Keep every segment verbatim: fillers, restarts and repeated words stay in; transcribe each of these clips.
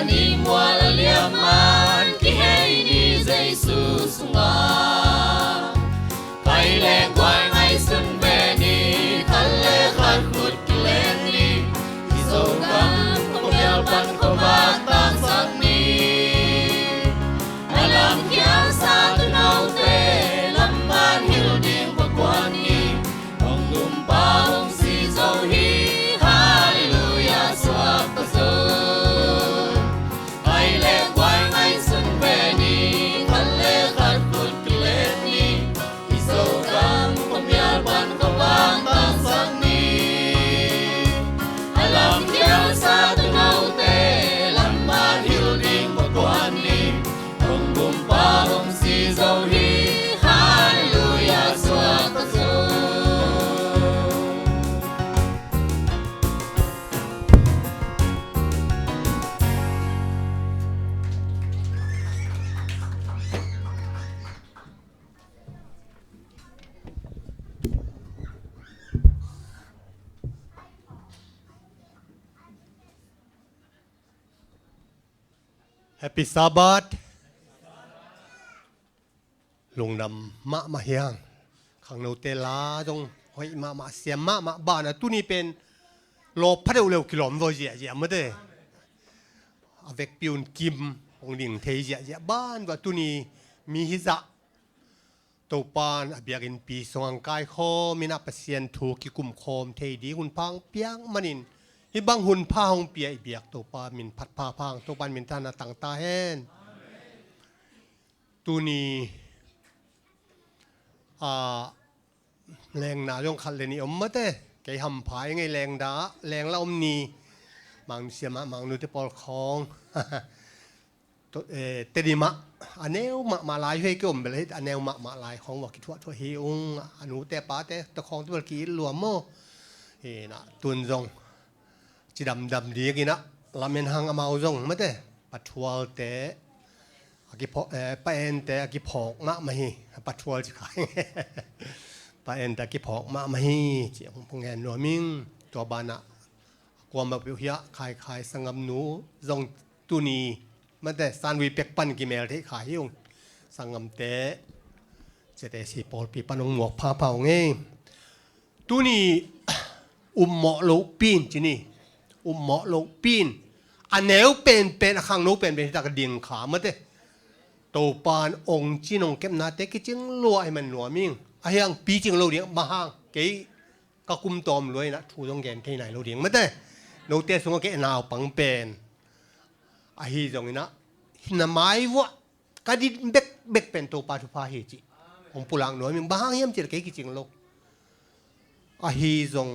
Ni mual a liam man kihei ni Jesu sungah. Kai le guai ngaihsun ve ni, khat le khat khut kilet ni. I Zogam khuamial pan khuavak taksak ni. A lamkhial sa tuunote lamban hilh ding va kuan ni. Hong gumpa hong si zo hi, halleluiah suak ta zo. Kai le guai ngaihsun ve ni, khat le khat khut kilet ni. I Zogam khuamial pan khuavak taksak ni. A lamkhial sa tuunote lamban hilh ding va kuan ni. Hong gumpa hong si zo hi, halleluiah suak ta zo. Happy Sabbath. Lungdam mahmah hi hang. Khangnote la zong hoih mahmah, siam mahmah. Banah tuni pen lawp pha deuh leu kilawm zaw ziahziah mate. A vekpi un kim hong ding thei ziahziah ban vah tuni mi hizah Topa'n a biakinnpi sungah kaikhawm inah Pasian thu kikumkhawm thei ding hunpha hong piak manin, hih bang hunpha hong pia i biak Topa min phatpha phang, Topa'n minthanna tang ta hen. Tuni a lengna zong khat le nih om mate. Kei hampha i ngei lengda, lengla om ni. Mangnu siamah, mangnute pawl khawng. To, eh, Tedim ah a neu mahmah lai hi, kei om bel hi a neu mahmah lai khawng va kithuahthuah hi ung. A nute a pate tawh khawng tawh bel ki-it lua maw. Hi na tun zong cidamdam dingin ah lamen hang amau zong mate. Pathualte a kiphawk, eh, Pa-ente a kiphawk mahmah hi. Pathual ci khai. Pa-ente a kiphawk mahmah hi ci hong ngen nuam ing. Tua banah kuamah peuh hiah Khaikhai sanggamnu zong tuni mate Sanvui pek pan kimel theih kha hi ung. Sanggamte, ciate si pawlpi pan hong muak phapha ung ei. Tuni ummawh lohpi in ci ni. Ummawh lohpi in a neu penpen, a khangno penpen hi tak a ding kha mate. Topa'n ong cin ong kepnate kicing lua hi man nuam ing. A hiang picing lo ding bang hang, kei ka kum tawm lua inah thu zong gen thei nai lo ding mate. Note sungah kei a naupang pen ahi zong inah hina mai vuah ka din bekbek pen Topa thupha hi ci hong pulak nuam ing. Bang hang hiam cih leh kei kicing lo. Ahi zong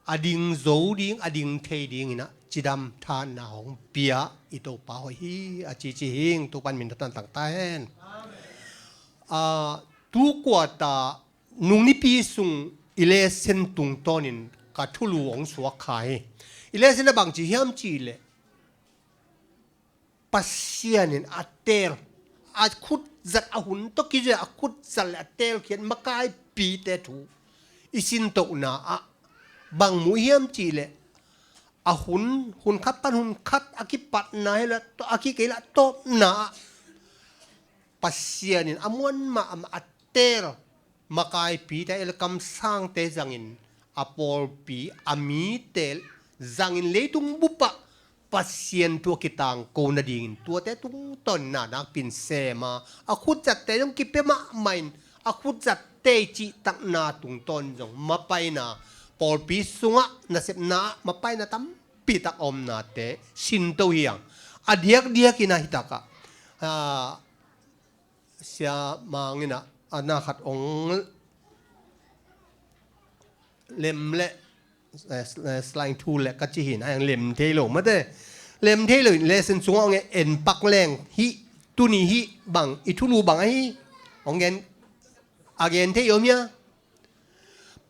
a ding zo ding, a ding thei ding inah cidam thanna hong pia i Topa hoih hi a cici hing. Topa'n minthanna tang ta hen. Ah, tu kuata nung nipi sung i lesen tungtawnin ka thulu hong suak kha hi. I lesen a bangci hiam cih leh Pasian in a teel, a khutzat, a hun tawh kizui a khutzat le a teelkhiat makaipite thu i sintohna ah bang mu hiam cih leh a hun, hun khat pan hun khat a kipatna hi la, a kikei la tawpna ah Pasian in a muan mahmah a teel makaipite, a kamsangte zangin a pawlpi, a mite zangin leitung bupah Pasian thu a kitangko nadingin tuate tungtawn na nakpi in sem a, a khutzatte zong kipia mahmah in a khutzatte cihtakna tungtawn zong mapaina, pawlpi sungah nasepna ah mapaina tampi tak a omnate sinto hi hang. A diakdiakin ah hi takah, ah, Sia Mang in ah, a na khat ong lem le, eh, slide thu le ka ci hi na, a ong lem thei lo mate. Lem thei lo in lesson sungah ong en pak leng hi. Tuni hi bang, i thulu bang ahi, ong gen, a gen thei om hia?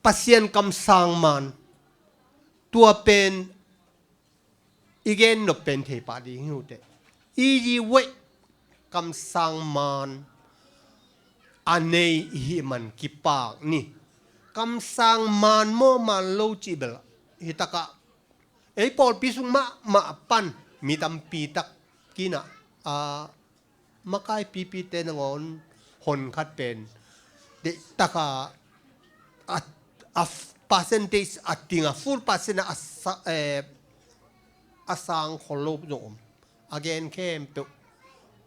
Pasian kamsang man, tua pen i gen nop pen thei pah ding hi uh teh. Easy way, kamsang man a nei i hih man kipak ni. Kamsang man maw man lo cih bel hi takah ei pawlpi sung mahmah pan Mi tampi tak kinah a makaipipi te nangawn hon khat pen deihtaka a, a percentage a ting a full percent a sa, eh, a sang khol lo zong om. A gen khempeuh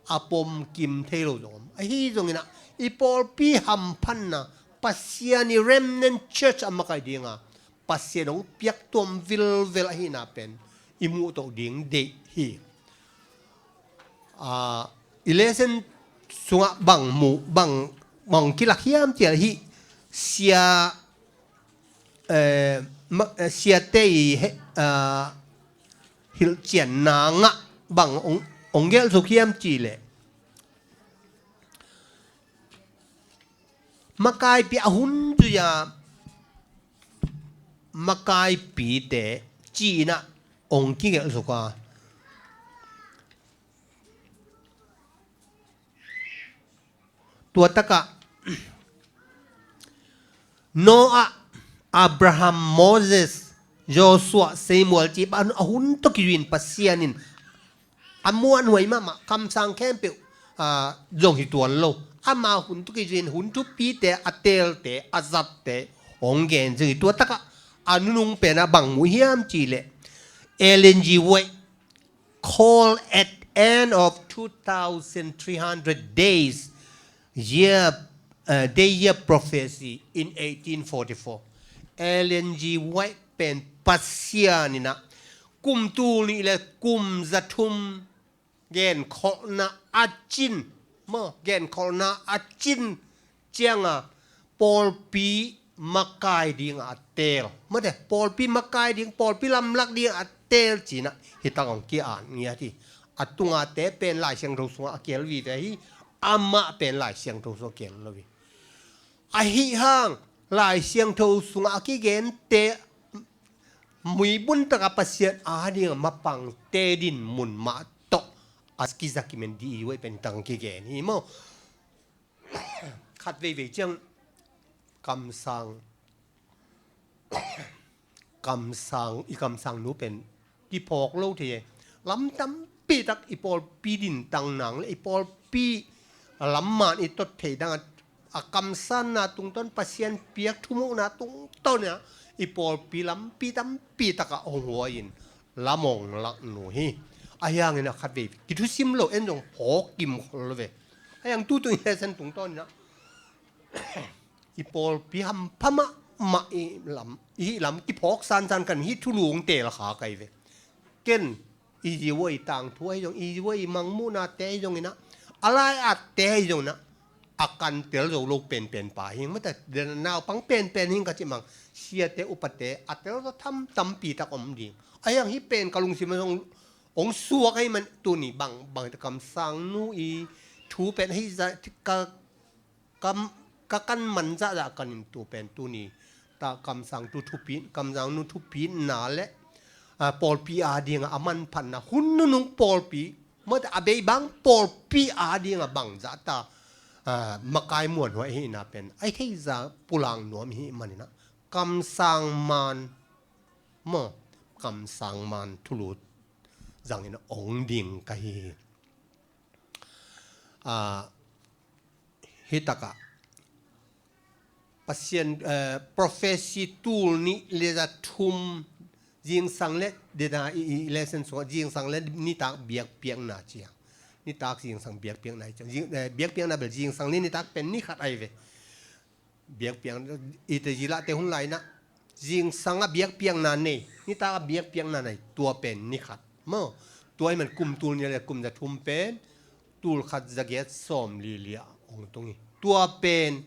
a pom kim thei lo zong om. Ahi zongin ah i pawlpi hamphatna Pasian i remnant church a makai dinga Pasian hong piak tuam vilvel ahihna pen i muh toh ding deih hi. Ah, i lesson sungah bang mu, bang, bang kilak hiam ciah hi. Sia, eh, ma, eh, siate i he, ah, hilhcianna ngah bang ong, ong gelh suk hiam cih leh makaipi a hun zui a makaipite cihna ong kigelh suk a. Tua takah Noah, Abraham, Moses, Joshua, Samuel cih a hun tawh kizuin Pasian in a muanhuai mahmah kamsang khempeuh, ah, zong hi tuan lo. Ama hun tawh kizuin hun thupite, a teelte, a zatte hong gen zing hi. Tua takah a nunung pen a bang mu hiam cih leh Ellen G. White, call at end of two thousand three hundred days year, uh, day year prophecy in eighteen forty-four. Ellen G. White pen Pasian in ah kum tul nih le kum za thum genkholhna a cin, maw, genkholhna a cin cianga pawlpi makai dinga a teel. Mate, pawlpi makai ding, pawlpi lamlak dinga a teel cihna hi tak hong ki-at ngiat hi. A tungate pen Lai Siangtho sungah a kihel vive hi. Amah pen Lai Siangtho sungah kihel lo hi. Ahi hang Lai Siangtho sungah a kigente muibun taka Pasian a dinga mapangte dinmun mah tawh a kizakimen dih hi. Pen hi tak hong kigen hi maw. Khat veivei ciang kamsang, kamsang, i kamsang nu pen kiphawk lo thei e. Lam tampi tak i pawlpi dintang nang le i pawlpi lam man i tot thei dang a, a kamsanna tungtawn, Pasian piak thumuhna tungtawn a i pawlpi lampi tampi takah hong huai in lam hong lak nu hi. Ahi hangin a khat vei kithusim lo, en zong phawk kim khol lo ve. Ahi hang tutung i lesson tungtawn in ah i pawlpi hampha mahmah i lam, i hih lam kiphawk sansan kan hih thulu hong teel kha kai ve. Ken i ziwai tangthu ahi zong, i ziwai mangmuhnate ahi zongin ah, a lai-atte ahi zongin ah, a kantel zo lo penpen pa hing mata, naupang penpen hing ka cih mang, siate upate a tel zo tham tampi tak om ding. Ahi hang hih pen ka lungsim a zong hong suak ahi man tuni bang, bang kamsang nu i thu pen ahi zah ka kam, ka kan man zahzah kan in tu pen tuni ta kamsang tu thupi, kamsang nu thupina le, a, pawlpi a dinga a manphatna hun nunung pawlpi, mate, a bei bang pawlpi a dinga bangzah ta, a, makai muanhuai ahihna pen a i theihzah pulang nuam i hih manin ah kamsang man, maw, kamsang man thulu zangin ong ding ka hi hi. A, hih takah Pasian, eh, prophecy tul nih le za thum, zingsang le, dena i, i lesson sungah zingsang le nitak biakpiakna ci a. Nitak zingsang biakpiakna ci a. Zing, eh, biakpiakna bel zingsang le nitak pen ni khat ahi ve. Biakpiakna, i te zilahte hun lai in ah zingsang a biakpiakna nei, nitak a biakpiakna nei, tua pen ni khat. Maw, tua ahih man kum tul nih le kum za thum pen tul khat za giat sawm li li ah hong tung hi. Tua pen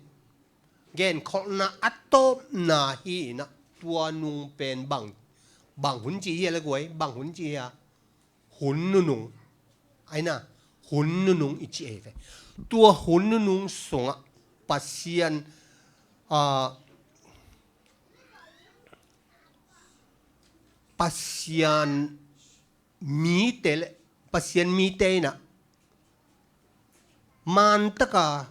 genkholhna a tawpna hi in ah, tua nung pen bang, bang hun ci hi a le guai, bang hun ci hi a. Hun nunung. Aina, hun nunung i ci ahi ve. Tua hun nunung sungah Pasian, a, Pasian mite le, Pasian mite in ah mantaka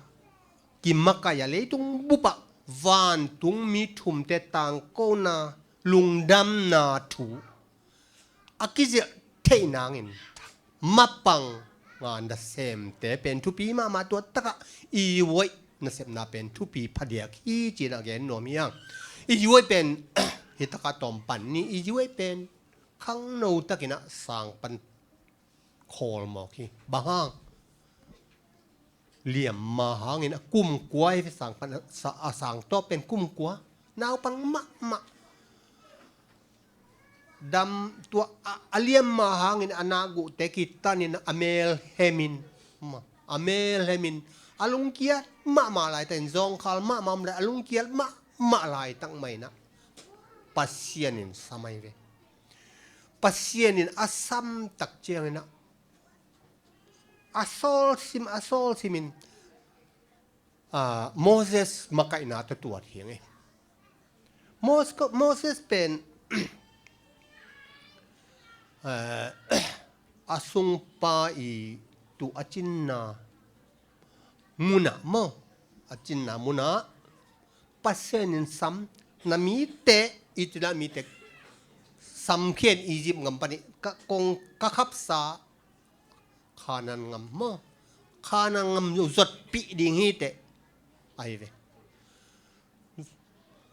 kimakaih a, leitung bupah vantung mi thumte tangkona lungdamna thu a kizelh theih nangin mapang a nasemte pen thupi mahmah. Tua takah i uaih nasepna pen thupi phadiak hi ci-in a gen nuam hi hang. I uaih pen hi takah tawm pan ni. I uaih pen khangno takin a sang pan khawl mawk hi. Bang hang? Liamma hangin a kum kua hi ve. Sang pan a sa-, a sang tawp pen kum kua. Naupang mahmah. Dam tua a, a liamma hangin a nakguhte kitanin a mel hemin. Ma, a mel hemin. A lungkiat mahmah laitakin zawngkhal mahmah om lai, a lungkiat mahmah laitak mah in a Pasian in sam ahi ve. Pasian in a sam tak ciangin a, a sawlsim, a sawlsimin, a, Moses makaihna tawh tuat hi ing e. Mos-, Moses pen, a, a sungpa i tuh a cinna munah maw, a cinna munah Pasian in sam, na mite, Israel mite samkhia in Egypt gam panin ka kong, ka khapsa Khanaan gam maw, Khanaan gam zotpih ding hi teh. Ahi ve.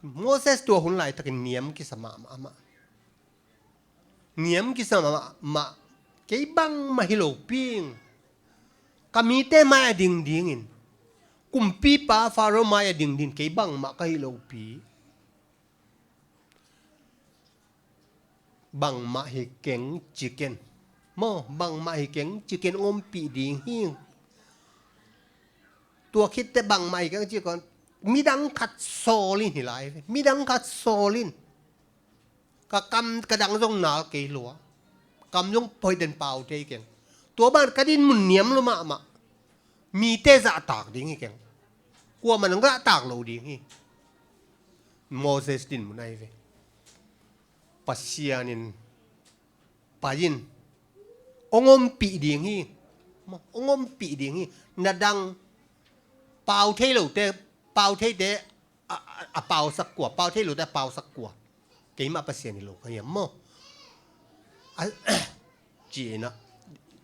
Moses tua hun laitakin niam kisa mahmah, amah. Niam kisa mahmah, kei bangmah hi lopi ing. Ka mite mai-ah ding dingin, kumpipa Faro mai-ah ding dingin kei bangmah ka hi lopi. Bangmah hi keng ci ken. Maw, bangmah hi keng ci ken, hong ompih ding hi. Tua khit teh bangmah hi keng ci ken, midang khat sawl in hi lai ve. Midang khat sawl in. Ka kam, ka dang zong nal kei lua. Kam zong hoih den pau thei keng. Tua ban ka dinmun niam lua mahmah. Mite zahtak ding hi keng. Kuamah in zahtak lo ding hi. Moses dinmun ahi ve. Pasian in pai in, hong ompih ding hi. Hong ompih ding hi. Na dang pau thei lote, pau theite a, a, a pausak kua, pau thei lote a pausak kua. Keimah Pasian hi lo ka hiam maw? A, ci-in a,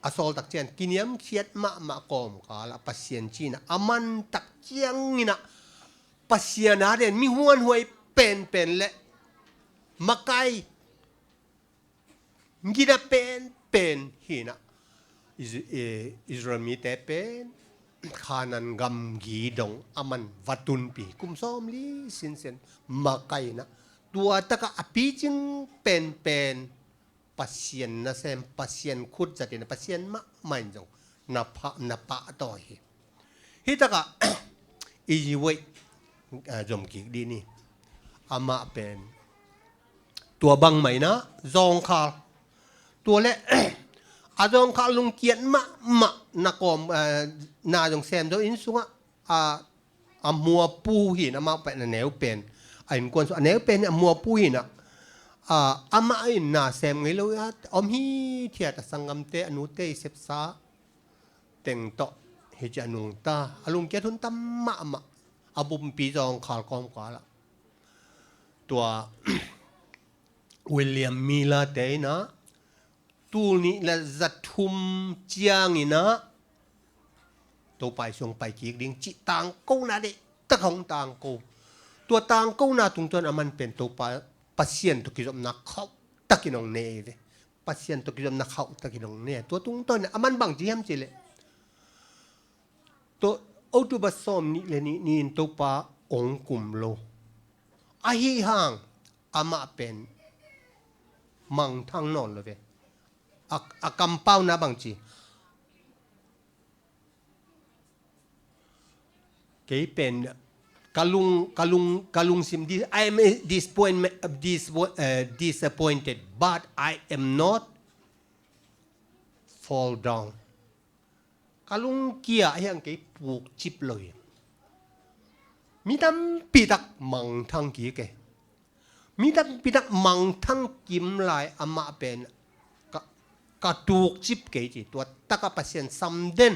a sawl tak ciang kiniamkhiat mahmah kawmkal ah Pasian ci-in a, a man tak ciangin a, Pasian a den mi huanhuai penpen le makai gina penpen hi-in a, Is-, eh, Israel mite pen Khanaan gamgi dong a man va tunpih hi. Kum sawmli sinsen makai-in a, tua takah a picing penpen Pasian nasem, Pasian khut zatin a, Pasian mahmah in zong na pha, na pahtawi hi. Hih takah i zi uaih, ah, zom kik dih ni. Amah pen tua bangmah in a zawngkhal. Tua leh a zawngkhal lungkiat mahmah na kawm, ah, na zong sem zo inn sungah, ah, a muapu hi-in, amah pen a neu pen, a innkuan sung a neu pen hi-in a muapu hi-in a, ah, amah in na sem ngei lo a om hithiat a, sanggamte, a nute i sepsa teng tawh hi ci a nungta, a lungkiat hun tam mahmah, a bumpi zawngkhal kawmkal ah. Tua William Miller te in a, tul nih le za thum ciangin a Topa Jesu hong pai kik ding cih tangkona deihtak hong tangko. Tua tangkona tungtawn a man pen Topa Pasian tawh kizopna khauhtakin hong ne hi ve. Pasian tawh kizopna khauhtakin hong ne. Tua tungtawn a man bang ci hiam cih leh, tua October sawm nih le nih ni-in Topa hong kum lo. Ahi hang amah pen mangthang nawn lo ve. A, a kampauna bang ci. Kei pen ka lung, ka lung, ka lungsim, dis-, I am disappointment, dis-, eh, disappointed, but I am not fall down. Ka lungkia ahi hang kei pukcip lo hi. Mi tampi tak mangthang kik e. Mi tampi tak mangthang kim lai amah pen ka, ka tukcip kei ci. Tua takah Pasian sam den,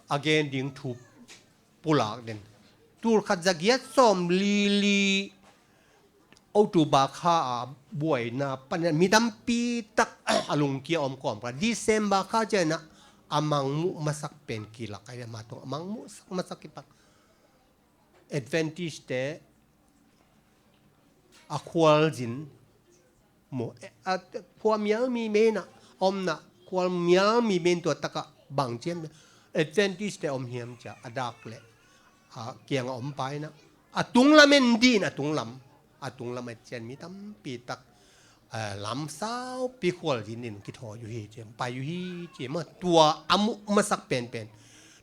a gen ding thu pulak den. Tul khat za giat sawm li li October kha a buaina panin mi tampi tak a lungkia om kawm kha. December kha ciangin ah a mangmuh masak pen kilak ahi ve, amah tung a mangmuh sak masak kipan. Adventist te a khualzin maw, a khua mial mi menah omna, khual mial mi men tua takah bang ciam Adventist te om hiam cia a dak leh a kiangah om pa inah a tunglam en din, a tunglam, a tunglam et cian mi tampi tak, eh, lam saupi khualzin din kithawi uh hi ciam, pai uh hi ciam, tua a muh masak penpen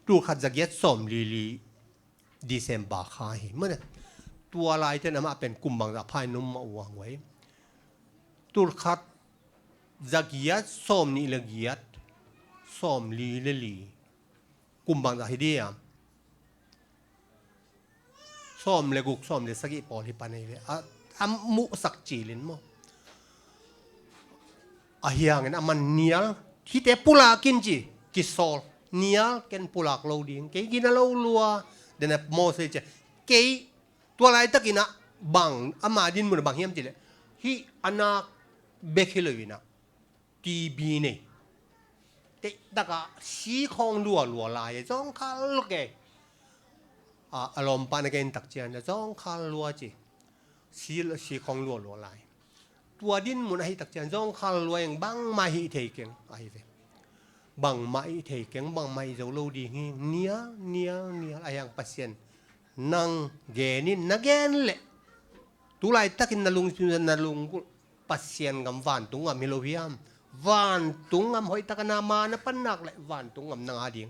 tulkhat zagiat sawm lili December kha hi. Mane, tua laiten amah pen kum bangzah phai num mah uang wai. Tulkhat zagiat sawm nih le giat, sawm li le li. Kum bangzah hi dia. Sawm le guk, sawm le sagih pawl hi pan ahi ve. A, a muhsak cilin maw. Ahi hangin a man nial, hihte pulakin ci, kisawl. Nial, ken pulak lo ding, kei gina lo lua, dena Moses ci, kei tua laitakin ah bang, ama din mun bang hiam ci leh, hih a nak bek hi lo inah, T B nei. Teihtaka si khawng lua lua lai, zawngkhal lo kei. A, a lawmpa na gen tak cian, zawngkhal lua ci. Si, si khawng lua lua lai. Tua din mun ahi tak cian zawngkhal lua eng, bangmah hih thei keng ahi ve. Bangmah hih thei keng, bangmah hih zo lo ding hi, nial, nial, nial, ahi hang Pasian. Nang genin, na gen leh. Tulaitakin na lungsim, na lungkul. Pasian gam vantung gam hi lo hiam? Vantung gam hoihtaka na ma na pannak leh vantung gam nang a ding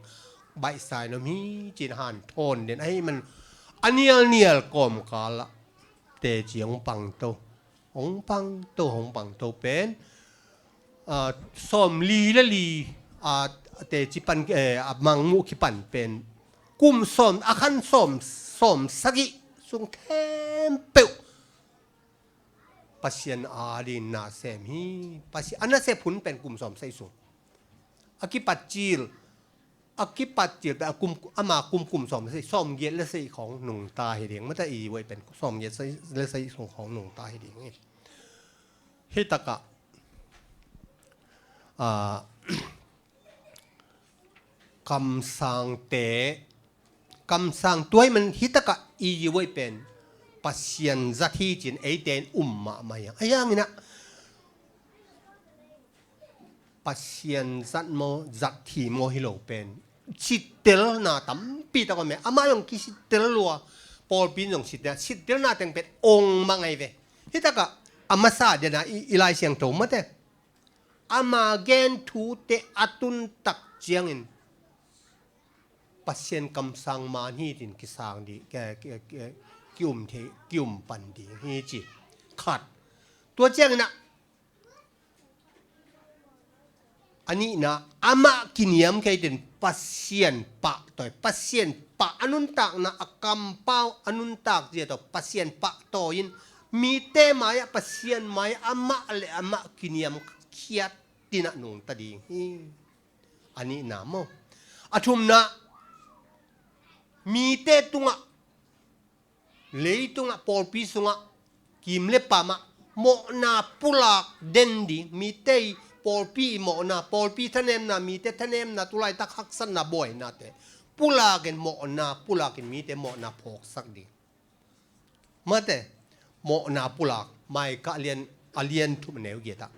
baihsa in om hi cin hanthawn den ahi man a nialnial kawmkal ah teci hong pangto, hong pangto, hong pangto pen, ah, sawm li le li, ah, teci pan, eh, a mangmuh kipan pen kum sawm, a khan sawm, sawm sagih sung khempeuh Pasian a ding nasem hi. Pasian a nasep hun pen kum sawm sagih sung. A kipat cil, a kipat cil pen a kum, ama kum, kum sawm sagih, sawm giat le sagih khawng nungta hi ding. Mata i wei pen sawm giat sagih le sagih sung khawng nungta hi ding hi. Hih takah, ah, kamsangte, kamsang tuai man hih takah i wei pen Pasian zat hi cin eite in um mahmah hi hang. Ahi hangin ah Pasian zat maw, zat hi maw hi lo pen sittelna tampi tak om e. Amah zong kisittel lua, pawlpi in zong sittel, sittelna teng pen ong mang ahi ve. Hih takah a masa dena i, i Lai Siangtho mate, ama gen thute a tun tak ciangin Pasian kamsang man hi tin kisang ding, ki, ki, ki, ki-um thei, ki-um pan ding hi ci. Khat. Tua ciangin ah a nihna, amah kiniam kei ten Pasian pahtawi, Pasian pah a nuntakna, a kampau a nuntak zia tawh Pasian pahtawi in mite mai-ah, Pasian mai-ah amah le amah kiniam khiat tinah nungta ding hi. A nihna maw. A thumna, mite tungah, leitungah, pawlpi sungah, kim le pamah mawhna pulak den ding, mite i pawlpi i mawhna, pawlpi thanemna, mite thanemna, tulaitak haksatna buainate pulakin, mawhna pulakin mite mawhna phawksak ding. Mate, mawhna pulak, Micah a lian, a lian thum neu giatah.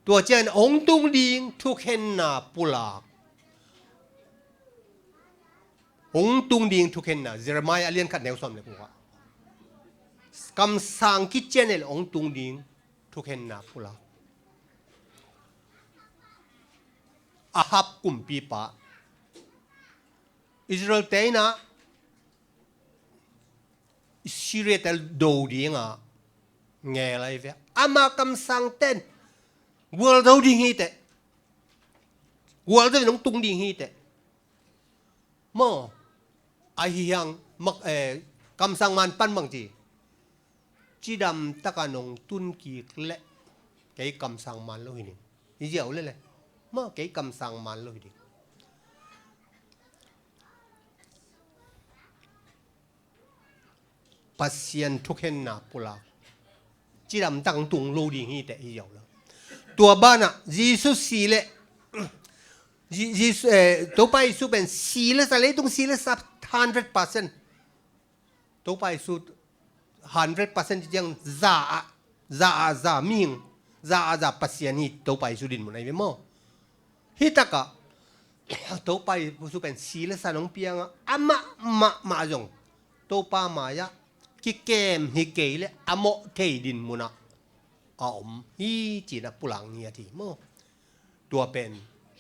Tua ciangin hong tung ding thukhenna pulak. Hong tung ding thukhenna, Jeremiah a lian khat neu sawm le kua. Kamsang kician el hong tung ding thukhenna pulak. Ahab kumpipa, Israel te in ah Syria te do ding a ngel ahi ve. Ama kamsang ten gualzo ding hi teh. Gualzo in hong tung ding hi teh. Maw, ahi hang, mak, eh, kamsang man pan bang ci. Cidam taka nong tun kik leh kei kamsang man lo hi ding. Hi ziau lele. Maw, kei kamsang man lo hi ding. Pasian thukhenna pulak. Cidamtak tung lo ding hi teh hi ziau lo. Tua banah Jesu si le, Je- Jesu, eh, Topa Jesu pen si le sa, leitung si le sa hundred percent. Topa Jesu hundred percent ciang za ah, za ah za mihing, za ah za Pasian hi Topa Jesu dinmun ahi ve maw. Hi takah Topa Jesu pen si le sa nong piangah amah mahmah zong Topa mai-ah kikem hi kei le a mawh thei dinmunah a om hi cinah pulak ngiat hi maw. Tua pen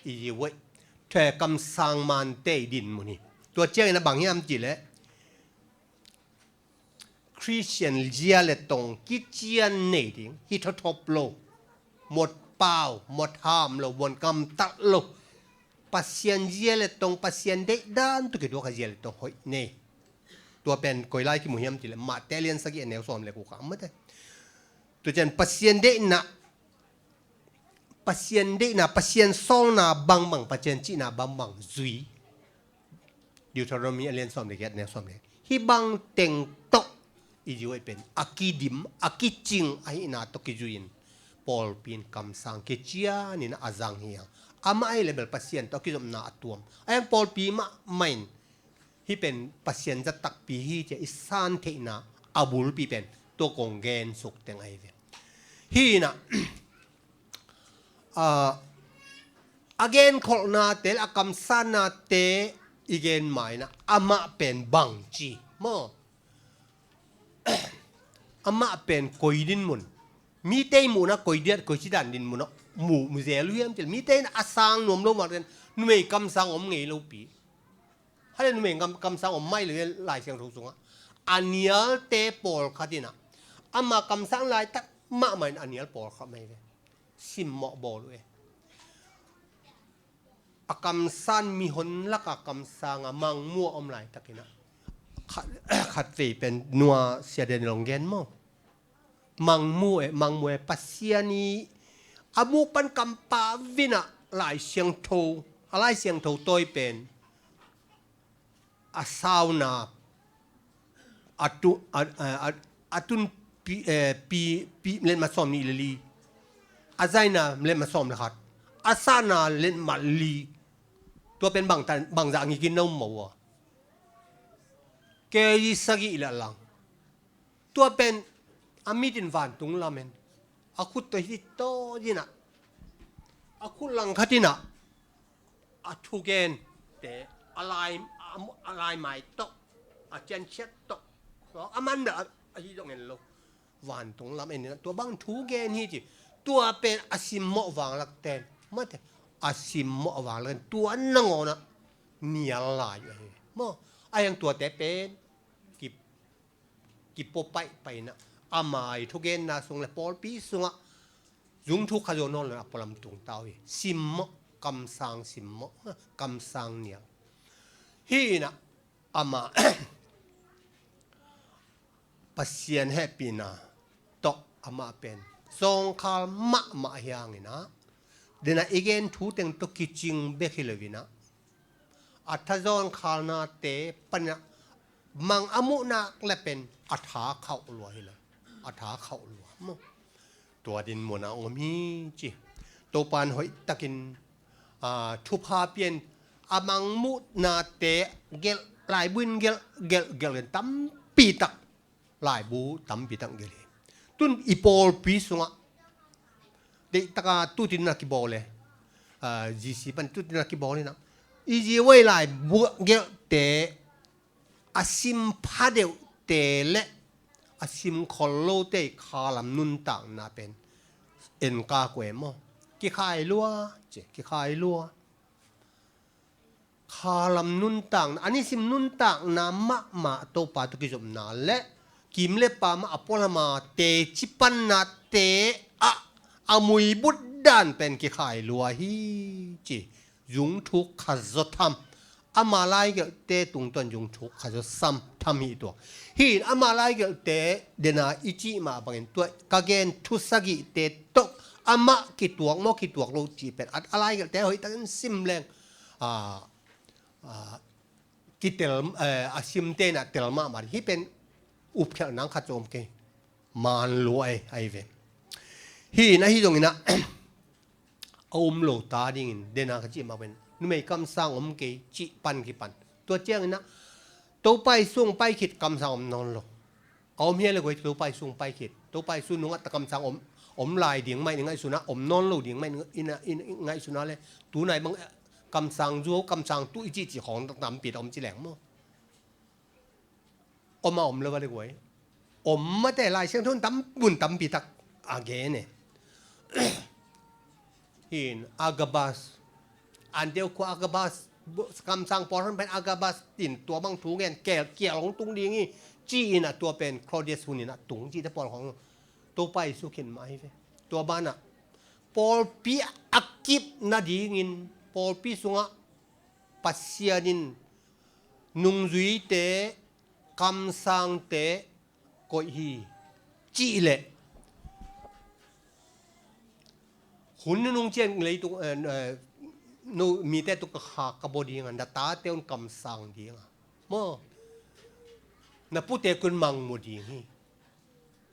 i zi uaih thekam sang mante dinmun hi. Tua ciangin a bang hiam cileh Khristian zia le tong kician nei ding hi thawthawp lo, muat pau muat ham lo, muan kamtal lo. Pasian zia le tong, Pasian deihdan tawh kituak a zia le tong hoih nei. Tua pen koi lai kimu hiam cileh Mate lian sagih a neu sawm le kua ka mate. Tua cian Pasian deihna, Pasian deihna, Pasian sawlna bangbang, Pasian cihna bangbang zui. Deuteronomy a lian sawm le giat, neu sawm le giat. Hih bang teng tawh i zi uaih pen a kidim, a kicing ahihna tawh kizui-in pawlpi in kamsang kicianin a zang hi hang. Amah ahi le bel Pasian tawh a kizopna a tuam. A hiang pawlpi mahmah in hih pen Pasian zat takpi hi ci-a i san theihna a bulpi pen tua kong gen suk teng ahi ve. Hi inah, a, a genkholhnate le a kamsannate i gen ma inah amah pen bangci maw. Amah pen koi dinmun, mite i muhna koi diat, koi cidan dinmun ah mu, mu zel uh hiam cil. Mite in a sang nuam lo mah ten numei kamsang om ngei lopi. Hale numei kam, kamsang om mai lo hi Lai Siangtho sungah. A nialte pawlkhat inah ama kamsang laitak mahmah in a nial pawlkhat mai ve. Simmawh bawl uh e. A kamsan mihon laka kamsanga mangmu a om laitakinah khat, khat vei pen nua sia den long gen maw. Mangmu e, mangmu e, Pasian i a muk pan kampa vinah Lai Siangtho, a Lai Siangtho tawi pen a sauna a tu, a, a, a, a tun pi, eh, pi, pi letmat sawm nih le li, a zaina letmat sawm le khat, a sana letmat li. Tua pen bang tan, bang zah ngikin na um maw a? Kei sagih le lang. Tua pen a mitin vantung lamen a khut tawh hih tawh dinah, a khut langkhat inah a thugente a lai, a, a laimai tawh, a cianciat tawh, a man dah a, a hi zong en lo. Vantung lam en inah tua bang thugen hi ci. Tua pen a simmawh vanglak ten mate, a simmawh vanglak ten tua nangawnah nial lai uh ahi maw. A hiang tuate pen ki kipaw paihpaih inah ama i thugenna sung le pawlpi sungah zungthuk kha zo nawn lo a pualam tungta uh hi. Simmawh, kamsang simmawh, kamsang nial. Hi inah ama Pasian hehpihna tawh amah pen zawngkhal mahmah hi hang inah, denah i gen thu teng tawh kicing bek hi lo inah, a thazawn khalnate panah mang a muhnak le pen a tha khauh lua hi lo, a tha khauh lua maw. Tua dinmunah a om hi ci. Topan hoihtakin, a, thupha pian a mangmuhnate gelh, laibu in gelh, gelh, gelh in tampi tak laibu tampi tak gelh hi. Tun i pawlpi sungah deihtaka tutin na kibawl e, a, G C pan tutin na kibawl inah i ziwei laibu gelhte a sim phadeuhte le a sim khol lote i khalam nuntakna pen en ka kue maw. Kikhai lua ci, kikhai lua. Khalam nuntakna, a nisim nuntakna mahmah Topa tawh kizopna le kim le pam a pualama teci pannate ah a muibut dan pen kikhai lua hi ci. Zungthuk khazaw tham. Ama laigelhte tungtawn zungthuk khazaw sam tham hi tua. Hi in ama laigelhte dena i cih mah bangin tua ka gen thu sagihte tawh amah kituak maw kituak lo cih pen a, a laigelhte hoihtakin sim leng, a, a, kitel, eh, a simte inah tel mahmah hi pen upkhialh nang khat zong om kei. man lua ei, ahi ve. Hi in ahi zongin ah, a um lo ta dingin, dena ka cih mah pen, numei kamsang om kei cih pan kipan. Tua ciangin ah, Topa Jesu hong pai khit kamsang om nawn lo. A om hia le guai, Topa Jesu hong pai khit. Topa Jesu nungah ta kamsang om, om lai ding mah in ngaihsun ah, om nawn lo ding mah in, in, in, in ngaihsun ah le, tunai bang, eh, kamsang zuau, kamsang tuh i cih cih khawng tampi ta om ci leng maw. Om a om lo va le guai. Om mate Lai Siangtho in tam, mun tampi tak a gen e. Hi in Agabus. Antioch khua Agabus. Kamsang pawl hon pen Agabus in tua bang thu gen, kial, kial hong tung ding hi. Ci in a tua pen Claudius hun in a tung ci te pawl hong. Topa Jesu khin mah hi ve. Tua banah. Pawlpi a kip nadingin. Pawlpi sungah Pasian in nungzuite, kamsangte koih hi, cih leh hun nunung ciang leitung, eh, eh, no, mite tung ka kha ka bawl ding a, na tate un kamsang ding a. Maw, na pute kun mangmu ding hi.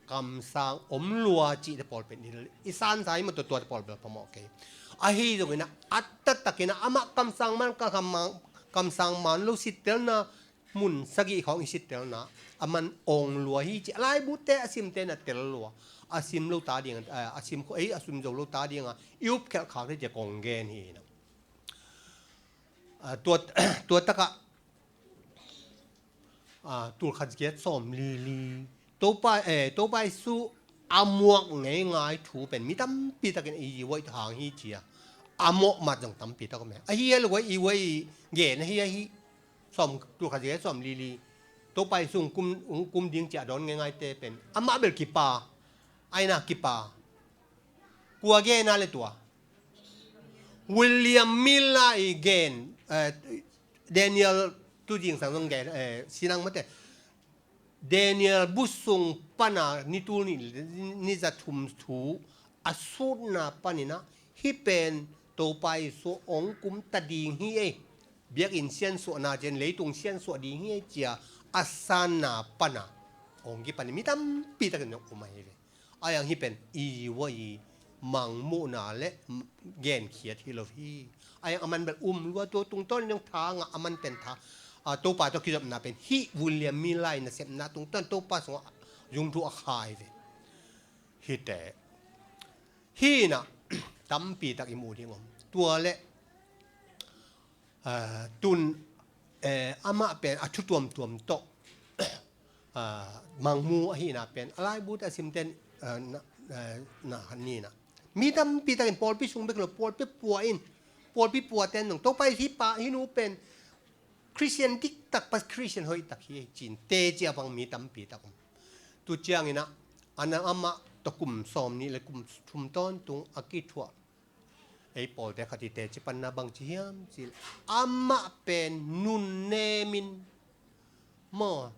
Kamsang om lua cih te pawl pen i, i sansa i maw, tua, tua te pawl bel phamawh kei. Ahi zongin ah, a taktakin ah, amah kamsang man ka kamang, kamsang man lo sittelna, mun sagih khawng i sittelna, a man ong lua hi cih, a laibu te a simte na tel lua. A sim lo ta ding, eh, a sim khawng, eh, a sim zo lo ta ding a, i up khelh khak te cih kong gen hi na. Ah, tua, tua takah, ah, tulkhat giat sawm li li. Topa, eh, Topa Jesu a muak ngeingai thu pen mi tampi takin i yi uaih hang hi cia. A mawh mat zong tampi tak om e. Ahi a lo i uaih gen ahi ahi. Sawm, tulkhat giat sawm li li. Topa Jesu hong kum, hong kum ding cia dawn ngeingaite pen. Amah bel kipa. Aina kipa. Kua gen a le tua. William Miller i gen, eh, Daniel tu zingsang zong gen, eh, sinang mate. Daniel busung pana ni tul ni, ni za thum thu a sutna panina hi pen Topa Jesu ong kum ta ding hi ei. Biakinn siansuahna cian leitung siansuah ding hi ei cia a sanna pana ong kipan mi tampi takin ong um ahi ve. Ayang hi pen i uaih mangmuhna le genkhiat hi lo hi. Ayang a man bel um lua tua tungtawn in tha ngah a man pen tha. Ah, Topa tawh kizopna pen hi William Miller in a sepna tungtawn Topa sungah zungthu a khai ve. Hi te. Hi na tampi tak i muh ding om. Tua le Ah, tun, eh, amah pen a thu tuamtuam tawh, ah, mangmu ahihna pen a laibu te a simten, ah, na, eh, na han ni na. Mi tampi takin pawlpi sung bek lo, pawlpi pua in, pawlpi pua ten nong. Topa hi pa, hi nu pen Christian diktak, pas Christian hoihtak hi, cin te cia bang mi tampi tak om. Tu ciangin ah, ana amah tawh kum sawm nih le kum thum tawntung a kithuah ei pawlte khat i teci panna bangci hiam cih leh amah pen nunnemin maw,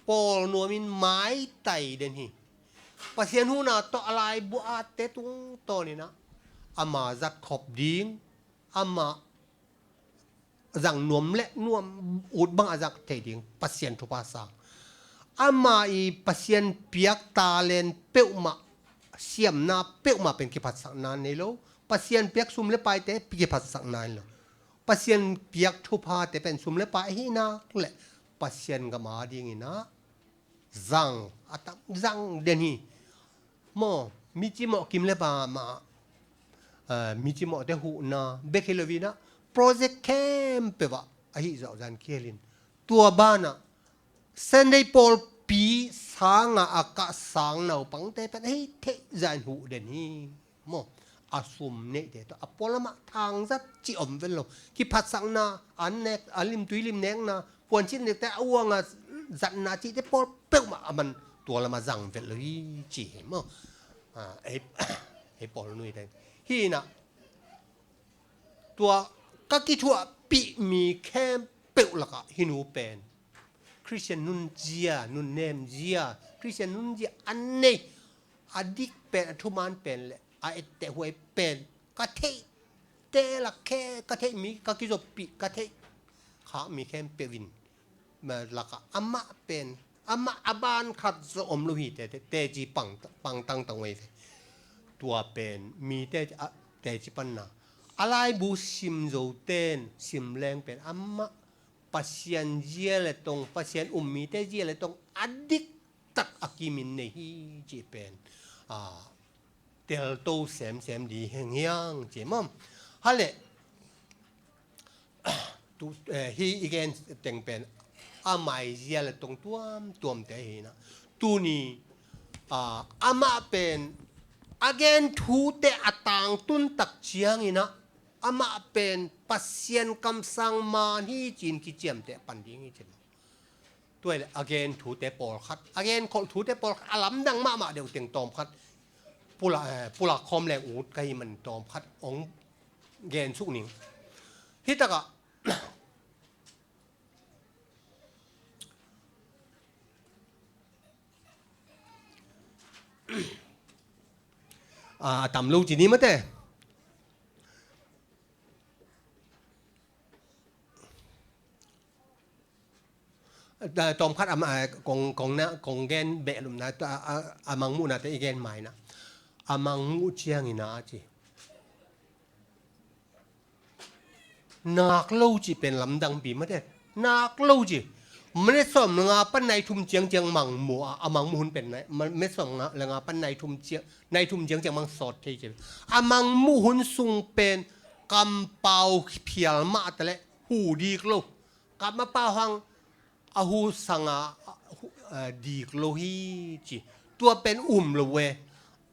pawl nuamin maitai den hi. Pasian huhna tawh a laibu atte tungtawnin ah ama zat khop ding, ama zang nuam le nuam ut bang a zak thei ding Pasian thupha sang. Ama i Pasian piak talent peuhmah, siamna peuhmah pen kiphatsakna nei lo. Pasian piak sum le paite kiphatsakna nei lo. Pasian piak thuphate pen sum le pai ahihnak le Pasian gam a dingin ah zang, a tam zang den hi. Maw, mi cimawh kim le pa mah, ah, mi cimawhte huhna bek hi lo in ah, project khempeuh ah ahi zawh zan khialin. Tua banah Sunday pawlpi sangah a kah sang naupangte pen ahi theih zah in huh den hi. Maw, a sum neihte tawh a pualamah thangzat cih om vel lo. Kiphatsakna, an nek, a limtui limnekna, puancin nekte a uanga zatna cihte pawl peuhmah a man tua lamah zang vel lo hi ci hi maw. Ah, ei, ei pawl nuite hi na. Tua ka kithuahpih mi khempeuh lakah hi nu pen Christian nunzia, nunnemzia, Christian nunzia an nei, a dik pen, a thuman pen le a etteh huai pen ka theihte lak khe, ka theih mi, ka kizoppih, ka theih khak mi khempeuh in lakah amah pen Amah a ban khat zaw om lo hi, te, te, teci pang, pang tangtang uh ei ve. Tua pen, mi te, a, teci panna. A laibu sim zo ten, sim leng pen, amah Pasian zia le tong, Pasian um mite zia le tong, a diktak a kimin nei hi, cih pen. A, telto semsem di henghiang ci mawm. Hale, tu, eh, hi i gen teng pen a maizia le tong tuamtuamte hi na. Tuni, ah, amah pen a gen thute a tangtun tak ciangin ah, amah pen Pasian kamsang man hi cin kiciamteh pan ding hi ci mawm. Tua le a gen thute pawlkhat, a gen kholh thute pawlkhat, a lamdang mahmah deuh teng tawmkhat, pulak, eh, pulak khawm leng ut ka hi man tawmkhat ong gen suk ning. Hi takah, a, a tam lo ci ni mate. Tawmkhat a, a, kong, kong na, kong gen behlumna, a, a, a mangmuhnate i gen mai na. A mangmuh ciangin a ci. Nak lo ci pen lamdang pi mate. Nak lo ci. Minute sawm le nga pan nai thum ciangciang mangmuh a, a mangmuh hun pen nai, minute sawm le nga pan nai thum ciang, nai thum ciangciang mang sawt thei ci. A mangmuh hun sung pen kampau phial mah ta le hu dik lo. Kap ma pau hang a hu sanga, a hu, a, dik lo hi ci. Tua pen um lo e.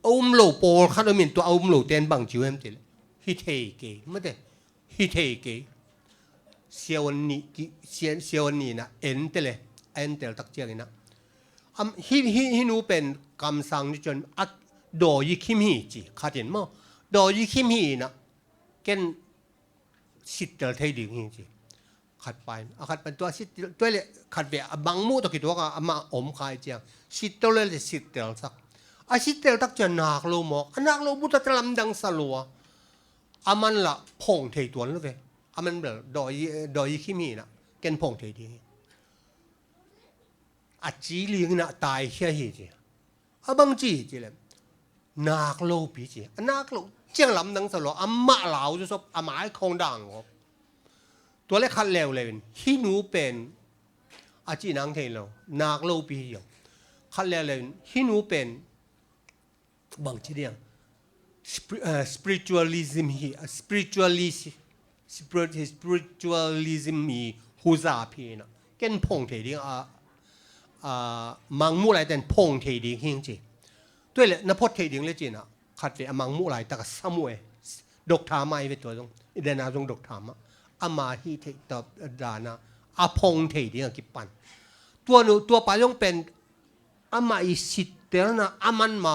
A um lo pawlkhat om in tua a um lo ten bang ci uh em ti le. Hi thei kei, mate. Hi thei kei. Siawan nih ki, sia, siawan nih na en te le. A en tel tak ciangin a. Am, hi, hi, hi nu pen kamsang ni cun a dawi khim hi ci. Khat in maw. Dawi khim hi na. Ken sittel thei ding hi ci. Khat pa in, a khat pa in tua sittel, tua le khat ve a bang muh tawh kituak a, amah om khai ciang. Sittel le sittel sak. A sittel tak ciang nak lo mawk. A nak lo buta ta lamdang sa lua. A man la phong thei tuan lo ve. A man bel dawi, dawi khim hi na. Ken phong thei ding hi. A ci ling na tai khia hi ci. A bang ci ci le. Nak lo pi ci. A nak lo ciang lamdang sa lo. Amah lau cu sop, amah ai khong dang ngop. Tua le khat leuleu in. Hi nu pen. A ci nang thei lo. Nak lo pi hi lo. Khat leuleu in. Hi nu pen. Bang ci diang. Spri-, eh, spiritualism hi. A spiritualist. Spirit, spiritualism hi. Huzap hi na. Ken phong thei ding a. A, mangmuh lai ten phong thei ding hing ci. Tua le na phot thei ding le ci na. Khat ve a mangmuh lai tak a sam uh e. Doctor mah i ve tua zong. I dena zong doctor mah. Ama hi thei ta dana. A phong thei ding a kipan. Tua nu, tua pa zong pen ama i sittelna, a man ma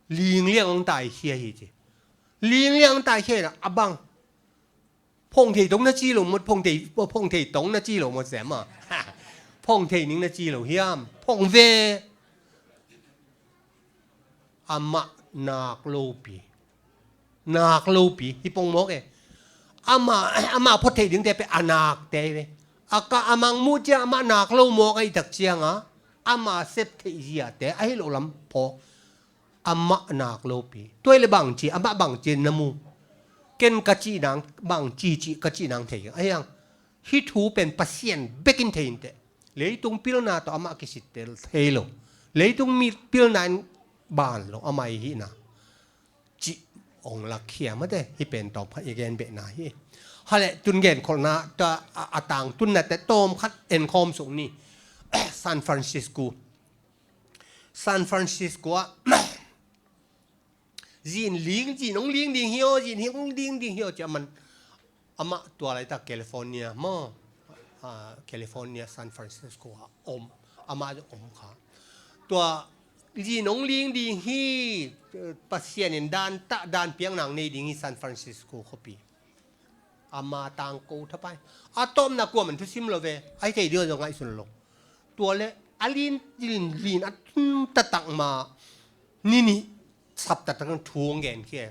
ling liang ong tai khia hi ci. Ling liang ong tai khia na, a bang. Phong thei tong na ci lo mawk, phong thei, phong thei tong na ci lo mawk sem a. Phong thei ning na ci lo hiam. Phong ve. Amah nak lo pi. Nak lo pi. Hi pong mawk e. Amah, amah phot thei ding te pe a nak te ve. A ka a mangmuh ciang amah nak lo mawk a i tak ciang a. Amah sep thei zia te. A hi lo lam phawk. Amah nak lo pi. Tua le bang ci, amah bang ci na mu. Ken ka ci nang, bang ci ci ka ci nang thei. A hiang, hi thu pen Pasian bekin thei in te. Leitung pilna tawh amah kisittel thei lo. Leitung mi pilna in ban lo, amah i hihna. Ci ong lak khia mate, hi pen tawmkhat i gen behna hi. Hale, tun gen kholhna, ta, a, a tangtunna te tawmkhat en khawm suk ni. San Francisco. San Francisco ah, zin ling, zin ong ling ding hi aw, zin hi ong ling ding hi aw, ci a man, amah tua laitak California maw, ah, California, San Francisco ah om, amah om kha. Tua zin ong ling ding hi, Pasian in dan tah, dan piak nang nei ding hi San Francisco khuapi. Ama tangko thapai. A tawpna kuaman thusim lo ve. Ahi thei ding a zong ngaihsun lo. Tua le a lin, lin, lin a tun taktak ma. Ni nih sap taktak thu ong gen khia.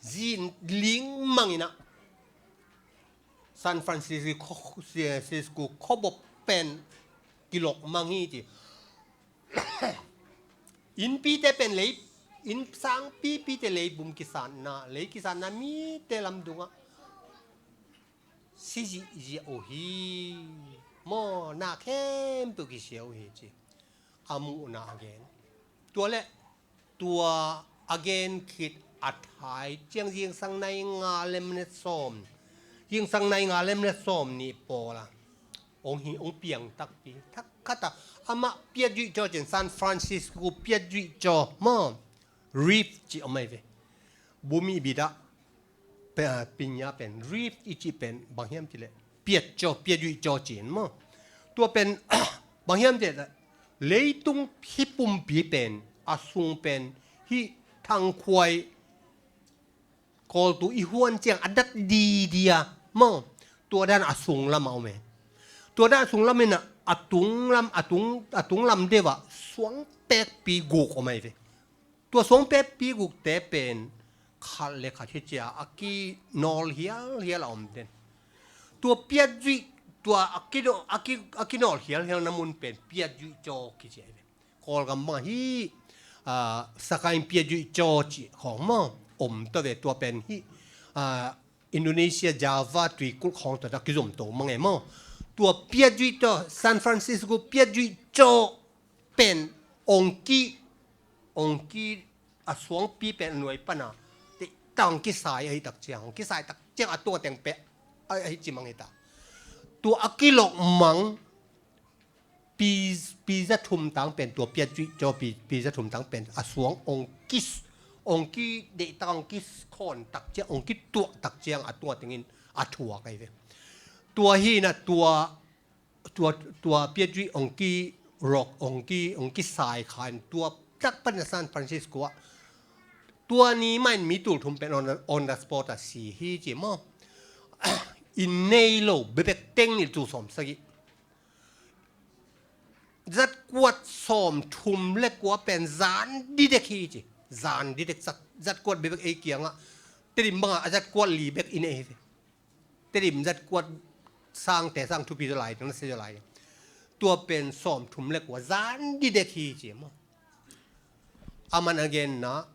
Zin ling mang in a. San Francisco, Francisco khuabawp pen kilok mang hi ci. Innpite pen lei, inn sangpipite leibum kisatna, lei kisatna mite lamdungah si zihziah uh hi. Maw, na khempeuh kisia uh hi ci. A muhna a gen. Tua le tua a gen khit a thai ciang zingsang nai nga le minute sawm, zingsang nai nga le minute sawm nih pawl a hong hi, hong piang takpi. Thak khat a amah Piaget Zhuich cin, San Francisco Piaget Zhuich maw, Reeve ci om ai ve. Bumi bida pe, ah, pinya pen Reeve i cih pen bang hiam cih leh Piaget Zhuich, Piaget Zhuich cin maw. Tua pen bang hiam cih leh leitung hih pumpi pen a sung pen hih thangkhuai kawltu i huan ciang a dat didi a maw. Tua dan a sung lam a om e. Tua dan a sung lam in a, a tung lam, a tung, a tung lam deuh ah suang pekpi guk om ai ve. Tua suang pekpi gukte pen khat le khat hi cia a kinawl hialhial a om den. Tua Piaget Zhuich, tua a kinaw-, a ki, a kinawl hialhialna mun pen Piaget Zhuich kici ai ve. Kawlgam bang hi, ah, Sagaing Piaget Zhuich cih khawng maw om ta ve. Tua pen hi, ah, Indonesia Java tuikulh khawng tawh a kizom to mang e maw. Tua Piaget Zhuich, San Francisco Piaget Zhuich pen ong ki, ong ki a suangpi pen a nuai pana te tang kisai ahi tak ciang, kisai tak ciang a tua teng pe ahi ci mang hi ta. Tua a kilok mang pi, pi za thum tang pen, tua Piaget Zhuich pi, pi za thum tang pen a suang ong ki, ong ki deih tak, ong ki khawn tak ciang, ong ki tuak tak ciang a tua tengin a thuak ai ve. Tua hi na tua tua, tua Piaget Zhuich ong ki rok, ong ki, ong ki sai khan tua tak pan a San Francisco ah tua ni mah in mi tul thum pen on, on the spot a si hi ci maw. Inn nei lo bebek teng ni tu sawm sagih. Zatkuat sawm thum le kua pen zan didek hi ci. Zan didek zat, zatkuat bebek ei kiangah. Tedim bangah a zatkuat li bek inn ei hi. Tedim zatkuat sangte sang thupi zaw lai, na se zaw lai. Tua pen sawm thum le kua zan didek hi ci maw. A man a genna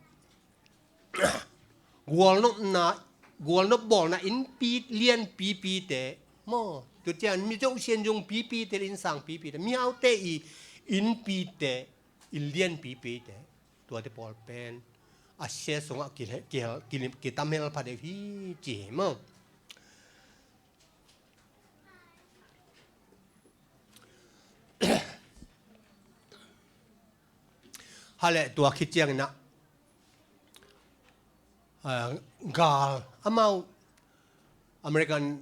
gualnopna, gualnop bawlna innpi lianpipite maw. Tua ciang mi zoh sian zung pipite, innsang pipite, mihaute i innpite, inn lianpipite. Tuate pawl pen a sia sungah ki, ki, ki, kitam hel pha deuh hi ci hi maw. Hale tua khit ciangin ah, ah, gal amau American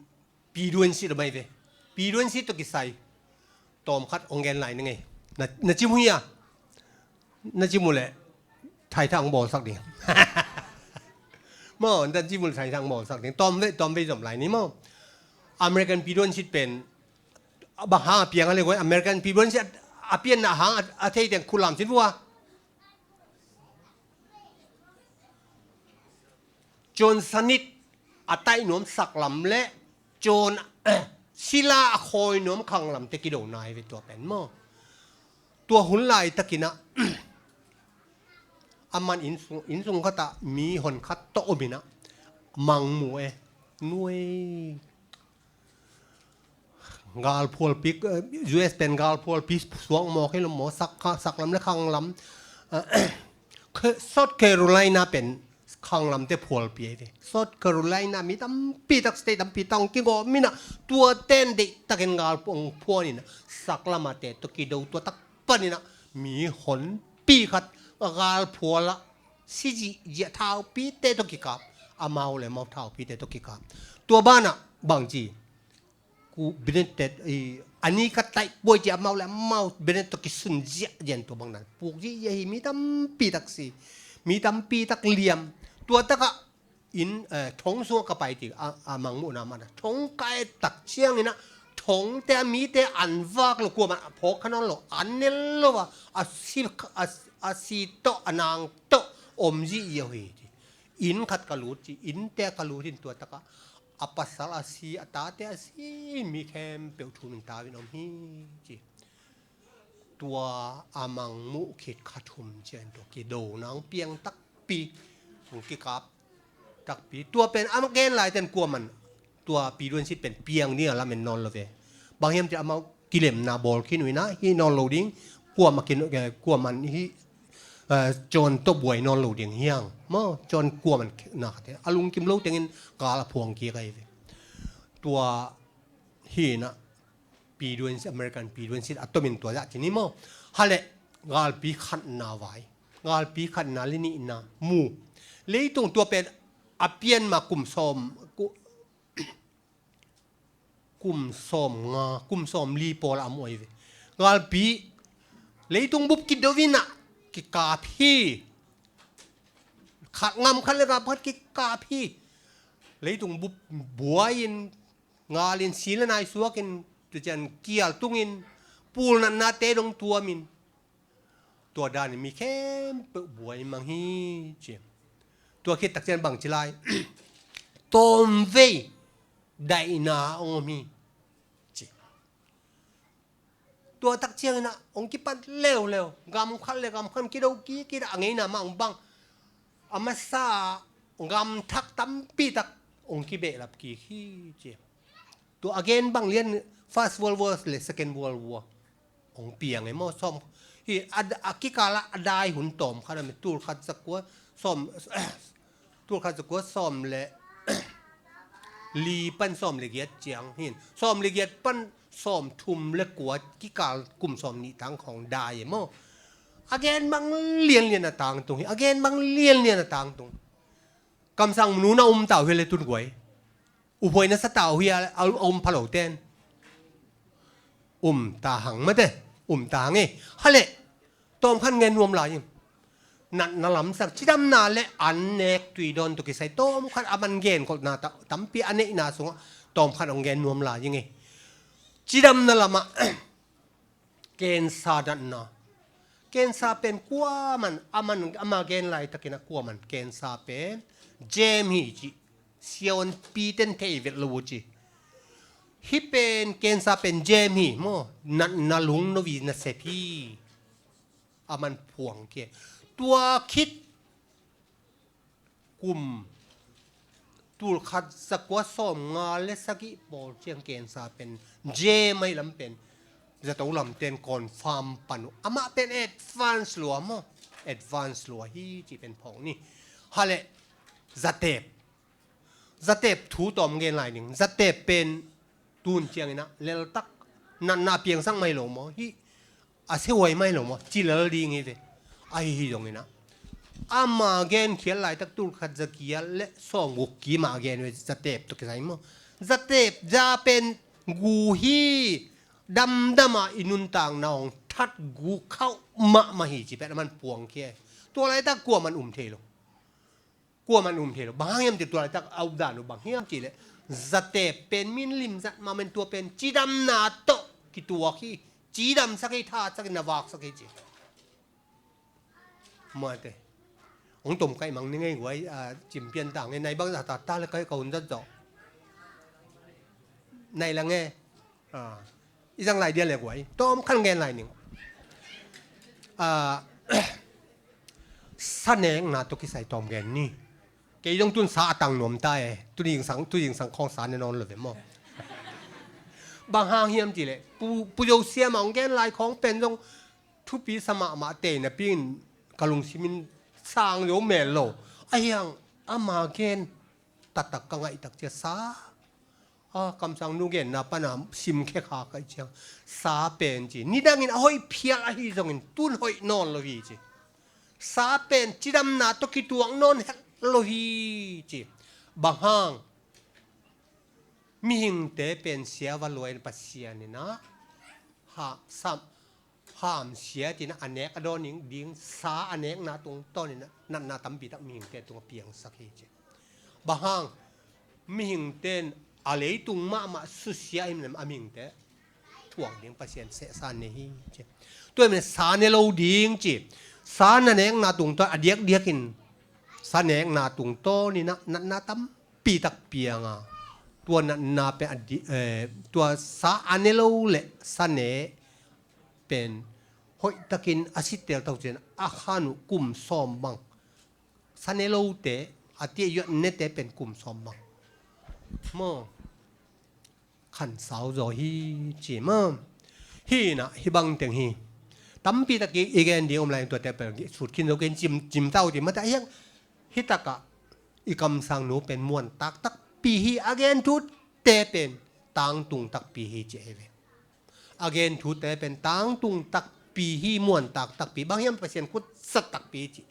Piduan sit a mai ve. Piduan sit tawh kisai tawm khat ong gen lai na ngei. Na, na cim uh hi a. Na cim uh leh thaithang bawlsak ding. Maw, na cim uh leh thaithang bawlsak ding. Tawm ve, tawm ve zom lai ni maw. American Piduan sit pen bang hang a piang a le guai, American Piduan sit a pianna hang a, a thei teng khut lam sit vua. John Sanit a taih nuam saklam le John Sila a khawi nuam khanglam te kido nai ve tua pen maw. Tua hun lai takin ah a man inn sung, inn sung khat ah mi hon khat tawh om in ah mang mu e. Nuai galphualpi, eh, U S pen galphualpi suak mawk hi lo maw, sak, saklam le khanglam, eh, South Carolina pen khanglamte phualpi ahi ve. South Carolina mi tampi tak, state tampi tak kigawm in ah, tua ten deih takin gal phuan in ah, saklam a te tawh kido, tua tak panin ah mi honpi khat galphual ah si zihziah, thaupite tawh kikap, amau le amau thaupite tawh kikap. Tua banah bangci ku benet te, i, a ni ka taih puai ci, amau le amau benet tawh kisun ziahziah, tua bang nan puk zihziah hi, mi tampi tak si, mi tampi tak liam. Tua takah inn, eh, thong sungah ka pai ci, a, a mangmuhna mah na. Thong ka et tak ciangin ah thongte a mite an vak lo, kuamah phawk kha nawn lo, an nel lo a, a si, a, a si tawh, a nang tawh om zihziah uh hi ci. Inn khat ka lut ci, innte ka lut in tua takah a pasal a si, a tate a si, mi khempeuh thum in tau in om hi ci. Tua a mang muh khit kha thum ciang tua kido nang piang takpi, hong kikap takpi. Tua pen a gen laiten kuaman tua Pi Duan Sit pen piang ding a lamen nawn lo ve. Bang hiam ci amau kilemna bawl khin uh inah hih nawn lo ding, kuamah kin, eh, kuaman hih, eh, John tawh buai nawn lo ding hiang maw, John kuaman na khate a lungkim lo tengin kal a phuang kik ahi ve. Tua hi inah Pi Duan Sit, American Pi Duan Sit a tomin tua zah ci ni maw. Haleh galpi khatna vai, galpi khatna le nihna mu. Leitung tua pen a pian ma kum sawm, ku-, kum sawm nga, kum sawm li pawl a mu ahi ve. Galpi leitung bup kido inah kikap hi. Khat ngam khat le ngam khat kikap hi. Leitung bup buai-in, ngalin si le nai suakin, tua ciang kial tungin, pulnatnate dong tuamin, tua danin mi khempeuh buai mang hi ci. Tua khit tak ciang bang ci lai? Tawmvei daihna hong om hi ci. Tua tak ciang inah hong kipat leuleu, gam khat le gam khat kido kik inah a ngeina mah hong bang. A masa gam thak tampi tak hong kibehlap kik hi ci. Tua a gen bang lian, First World War le Second World War hong piang e maw, sawm hi a, a kikal ah a dai hun tawm khat a mi, tul khat za kua sawm, tul khat za kua sawm le li pan sawm le giat ciang hin, sawm le giat pan sawm thum le kua kikal kum sawm nih tang khawng dai e maw. A gen bang lianlian a tangtung hi, a gen bang lianlian a tangtung. Kamsang nu na um tau hi le tun guai. Uphuai na sa tau hi a, a um phalo ten. Um ta hang mate, um ta hang e. Haleh tawm khat gen nuam lai ing. Natna lamsang, cidamna le an nek tui dawn tawh kisai tawm khat a man gen kolhna ta, tampi a neihna sungah tawm khat hong gen nuam lai ing e. Cidamna lamah kensa natna. Kensa pen kuaman a man, ama gen laitakin ah kuaman kensa pen germ hi ci. Siavuan piten thei vet lo uh ci. Hih pen kensa pen germ hi maw, natna lungno-in nasep hi. A man phuang kei. Tua khit kum tul khat za kua sawm nga le sagih pawl ciang kensa pen germ ahi lam pen zato lamten confirm pan uh. Amah pen advance lua maw, advance lua hi cih pen phawk ni. Haleh zatep, zatep thu tawm gen lai ning. Zatep pen tun ciangin ah leltak, natna piangsak mai lo maw, hih a siahuai mai lo maw, ci lel ding hi ve. Ahi hi zongin ah ama gen khial laitak tul khat za giat le sawm guk kim ah gen ve, zatep tawh kisai maw. Zatep za pen gu hi. Damdam ah i nuntakna hong that gu khauh mahmah hi cih pen a man phuang kei. Tua laitak kuaman um thei lo. Kuaman um thei lo. Bang hang hiam cih, tua laitak a updan uh bang hiam cih leh, zatep pen min limzat mah men, tua pen cidamna tawh kituak hi. Cidamsak hi, thatsak hi, na vaksak hi ci. Mate. Hong tom kaih mang ni ngei guai, a, cimpian ta ngei, nai bang za ta, ta le kai ka hun zat zawh. Nai la ngei. A, i zang lai dia le guai. Tawm khat gen lai ning. A, sa nekna tawh kisai tawm gen ni. Kei zong tun sa a tang nuam ta e. Tuni zingsang, tuni zingsang khawng sa ne nawn lo ve maw. Bang hang hiam cih leh, Pu, Pu Zo Siam a hong gen lai khawng pen zong thupi sa mahmah, tei napi in ka lungsim in sang zo mel lo. Ahi hang ama gen taktak ka ngaih tak ciang sa, a, kamsang nu genna pan a simkhia kha ka hih ciang, sa pen ci, nidangin a hoih phial ahi zongin tun hoih nawn lo hi ci. Sa pen cidamna tawh kituak nawn het lo hi ci. Bang hang? Mihingte pen sia va luai in Pasian in ah ha, sam, hamsia cih in ah a nek a dawn ding, sa a nekna tungtawn in ah natna tampi tak mihingte tungah piangsak hi ci. Bang hang? Mihingte in a leitung mahmah susia ahih manin a mihingte thuak ding Pasian sehsa nei hi ci. Tua ahih manin sa ne lo ding ci. Sa na nekna tungtawn a diakdiakin sa nekna tungtawn in ah natna tampi tak piang a, tua natna pen a di, eh, tua sa a ne lo le sa ne pen hoihtakin a si teltak ciang a khan uh kum sawm bang. Sa ne lote a tiah yuat nete pen kum sawm bang. Maw, khansau zaw hi ci maw. Hi na hi bang teng hi. Tampi tak i, i gen ding om lai tuate pen sut khin zo ken cim, cim tau ti mata hiang. Hi takah i kamsang nu pen muan taktakpi hi a gen thute pen tangtung takpi hi ci hi ve. A gen thute pen tangtung takpi hi, muan taktakpi bang hiam Pasian khut sat takpi ci.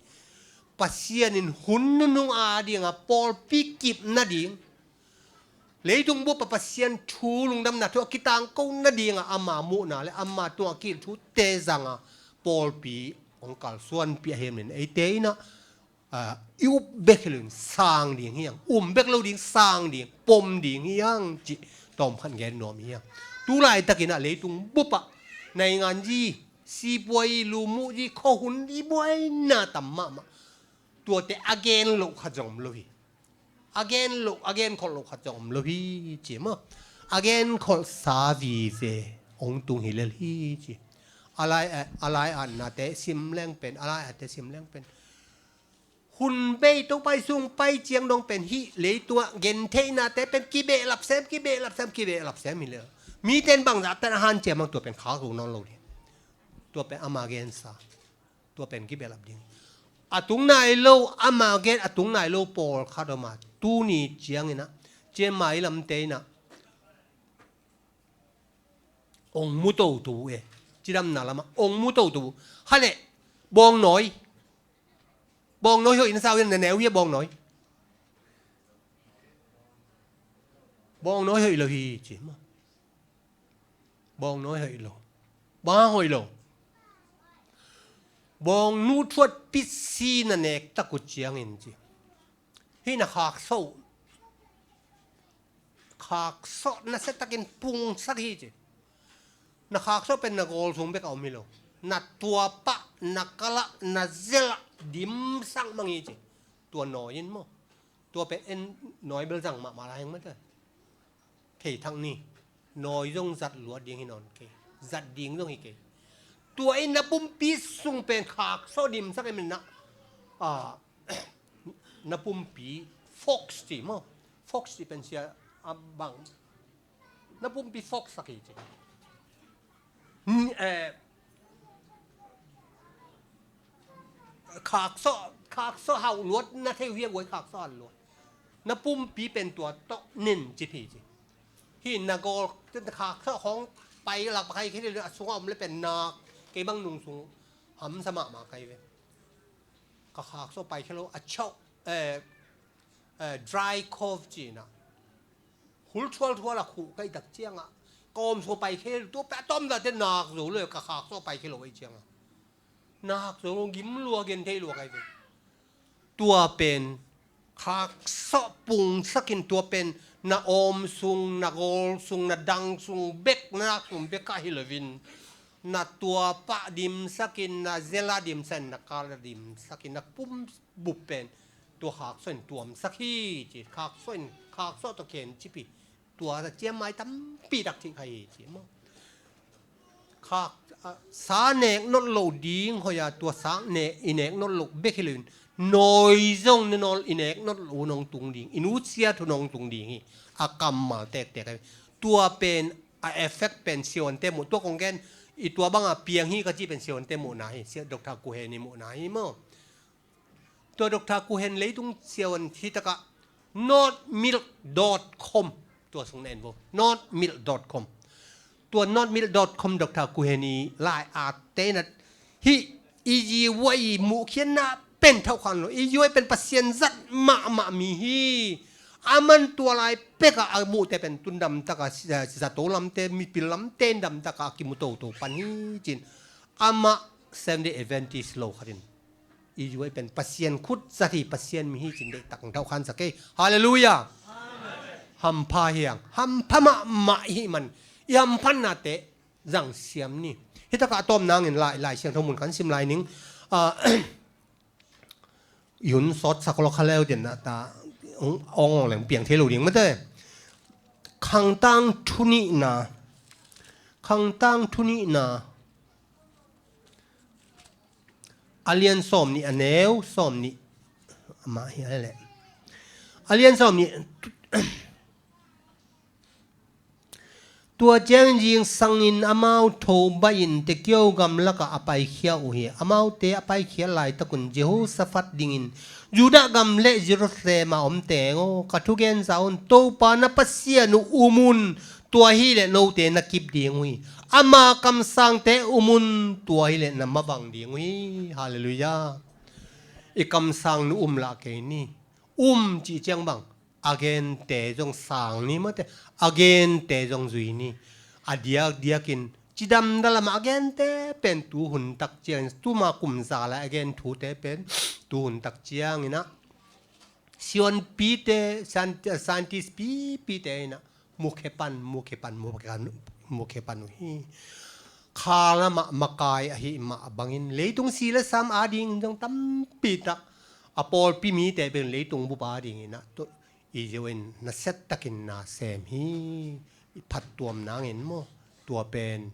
Pasian in hun nunung a dinga pawlpi kip nading, leitung bup a Pasian thu lungdamna thu a kitangko nadinga ama muhna le ama tungah kil thute zanga pawlpi hong kalsuanpi a hiam in eite inah, ah, i up bek hi loin sang ding hi ang, um bek lo ding, sang ding, pom ding hi ang ci tawm khan gen nuam hi ang. Tulai takinah leitung bupah naingan zi, sipuai, lumuh zi, khuahun zi buaina tam mahmah. Tuate a gen loh khat zong om lo hi. A gen loh, a gen kholh loh khat zong om lo hi ci maw. A gen kholh sa vive hong tung hi lel hi ci. A lai, a lai atnate sim leng pen, a lai atte sim leng pen hun bei Topa i sung pai ciang dong pen hih leitungah gentheihnate pen kibehlap sem, kibehlap sem, kibehlap sem hi lel. Miten bangzahten a hanciam ang tua pen khak lo nawn lo ding. Tua pen ama gensa. Tua pen kibehlap ding. A tung nai lo, ama gen a tung nai lo pawlkhat om a. Tuni cianginah, cian mai lamte inah ong mu toto uh e. Cidamna lamah ong mu toto uh. Hale, bawngnawi. Bawngnawi hoih na sau hian na neu hia bawngnawi. Bawngnawi hoih lo hi ci maw. Bawngnawi hoih lo. Bang hoih lo. Bawngnu thuat pisi na nek tak uh ciangin ci. Hih na khakso uh. Khakso na setakin pungsak hi ci. Na khakso pen na gawl sung bek a om hi lo. Na tuapah, na kalah, na zelah dimsak mang hi ci. Tua nawi in maw. Tua pen en nawi bel zang mahmah lai heng mate. Thei thak ni. Nawi zong zat luat ding hi nawn kei. Zat ding zong hi kei. Tua in na pumpi sung pen khakso dimsak em na. Ah, na pumpi fox ci maw. Fox ci pen sia a bang. Na pumpi fox sak hi ci. N-, eh, khakso, khakso hau luat na thei uh hia guai khakso hau luat. Na pumpi pen tua tawh nen ci hi ci. Hi na gawl khakso hong pai lak pakai khi a sunga om le pen nak kei bang nung sung hamsa mahmah kai ve. Ka khakso pai khe lo a chau, eh, eh, dry cough cina. Hul thual thual a khuh kai tak cianga ka om sung pai khe lo, tua pe a tom da te nak zo lo, ka khakso pai khe lo ai cianga. Nak zo lo, gim lua, gen thei lua kai ve. Tua pen khakso pungsakin tua pen na om sung, na gawl sung, na dang sung bek, na nak sung bek ka hi lovin. Na tuapah dimsakin, na zela dimsakin, na kala dimsakin, na pum bup pen tua khakso in tuamsak hi ci, khakso in, khakso tawh khen cip hi. Tua ciammai tampi tak thih kha hi ci maw. Khak, ah, sa nek not lo ding hoih a, tua sa nek, i nek not lo bek hi loin nawi zong ne nawl i nek not lo nong tung ding, i nusiat uh nong tung ding hi. A kammal tektek hi. Tua pen a effect pen siavuante muh, tua kong gen i tua banga piang hi ka ci pen siavuante muhna hi, sia Doctor Kuhen i muhna hi maw. Tua Doctor Kuhen leitung siavuan hi takah north milk dot com tua sung na en vo. North milk dot com. Tua north milk dot com Doctor Kuhen i lai a tenat hi. I ziwai muhkhiatna pen thauh khan lo. I ziwai pen Pasian zat mahmah mi hi. A man tua lai pekah a muhte pen tun damtaka, eh, zato lamte, mipil lamte in damtaka a kimu toto pan hi cin. Amah Seventh Day Adventist lo khatin i ziwai pen Pasian khut zat hi, Pasian mi hi cin deihtak thauh khansak kei. Halleluiah. Hampha hiang, hampha mahmah hi man i hamphanna te zang siam ni. Hi takah a tawm nangin lai, Lai Siangtho mun kan sim lai ning. Ah, i hun sawtsak lo kha leu den na ta ong, ong leng piang thei lo ding mate. Khangtang thu nihna, Khangtang thu nihna, a lian sawm nih, a neu sawm nih, amah hi a leh. A lian sawm nih, tua ciangin zingsangin amau tho baihin Tekio gamlakah a paikhia uh hi. Amaute a paikhiat laitakun Jehoshaphat dingin Judah gam le Jerusalem a om teng aw, ka thugensa un, Topa na Pasian uh um un, tua hileh note na kip ding uh hi. Ama kamsangte um un, tua hileh na mabang ding uh hi. Halleluiah. I kamsang nu um lah kei ni. Um cih ciang bang, a gente zong sang ni mate, a gente zong zui ni. A diakdiakin cidam na lamah a gente pen tuhun tak ciangin, tuma kum za lai a gen thute pen tuhun tak ciangin ah, siawnpite, scient-, scientist pipite in ah, mukhe pan, mukhe pan, mukhe pan, mukhe pan uh hi. Kha lamah makai ahi mah bangin leitung si le sam ading zong tampi tak, a pawlpi mite pen leitung bup adingin ah, tu i zeu in nasiat takin na sem hi. I phattuam nangin maw, tua pen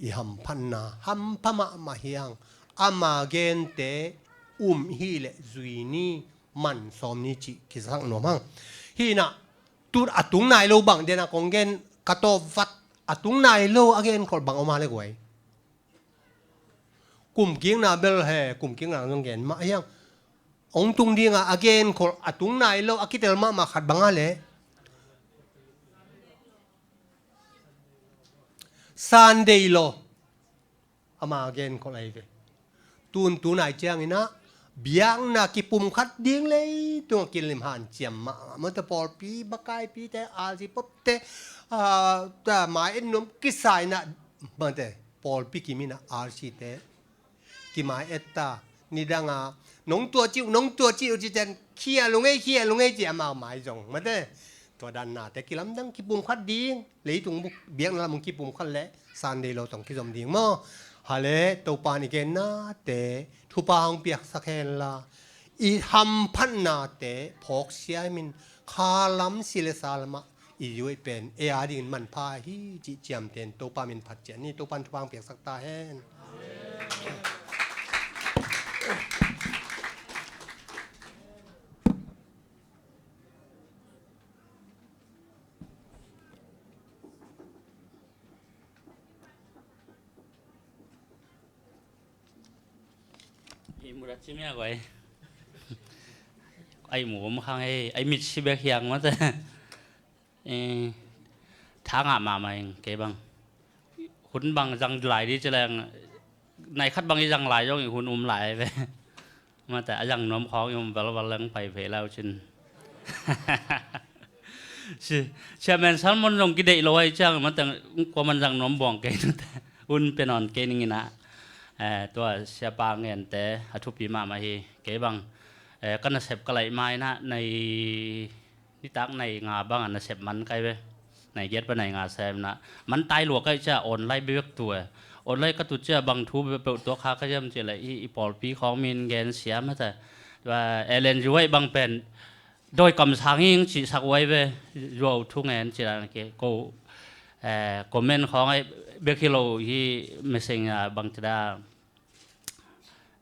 i hamphatna, hampha mahmah hi hang. Ama gente um hileh zui ni, man sawm ni cih kisak nuam hang. Hi in ah, tu a tung nai lo bang den a kong gen, ka tawp vat, a tung nai lo a genkholh bang om a le guai. Kum kikna bel he, kum kikna zong gen mah hi hang. Hong tung ding a, a genkholh a tung nai lo a kitel mahmah khat bang a le, Sunday law. Ama genkholh ahi ve. Tun tu nai ciangin ah, biakna kipumkhat ding leitung a kilim hanciam mahmah. Mate pawlpi, makaipite, R C popte, ah, ta mai en nuam kisa in ah, mate pawlpi kim in ah R C te kimai et ta. Nidang a, nong tua cih uh, nong tua cih uh, ci ciang, khia lo ngei, khia lo ngei ci, amau mai zong mate. Tua dan nate kilamdang, kipumkhat ding, leitung buk biakna lam kipumkhat leh Sunday law tawh kizom ding maw. Hale, Topa in i gennate thupha hong piaksak hen la, i hamphatnate phawk siam in, kha lam si le sa lamah i zuih pen ei adingin manpha hi cih ciamteh in, Topa min phat ciat ni. Topa in thupha hong piaksak ta hen. I muh a cimia guai. Ai mu om khang ei, ai mit si bek hiang mate. Eh, tha ngah mahmah ing kei bang. Hun bang zang lai di ci leng, nai khat bang i zang lai zong i hun um lai ve. Mate a zang nuam khawng i um valval leng pai ve lau cin. Si, Chairman Salmon zong kideih lo ai ciang, mate kuaman zang nuam buang kei nute. Un pe nawn kei ning in ah. Eh, tua siapa ngente a thupi mahmah hi. Kei bang, eh, ka nasep ka laih ma in ah, nai nitak nai nga bang a nasep man kai ve. Nai giat pa nai nga sem na. Man tai lua kai cia online bek tu e. Online ka tu cia bang thu bek peuh tua kha ka ziam cia le i, i pawlpi khawng min gen siam hata. Tua Ellen G White bang pen dawi kamsang ing cih sak uai ve. Zuau thu ngen ci dan ke. Ko, eh, comment khawng ai bek hi lo hi messenger bang ci da.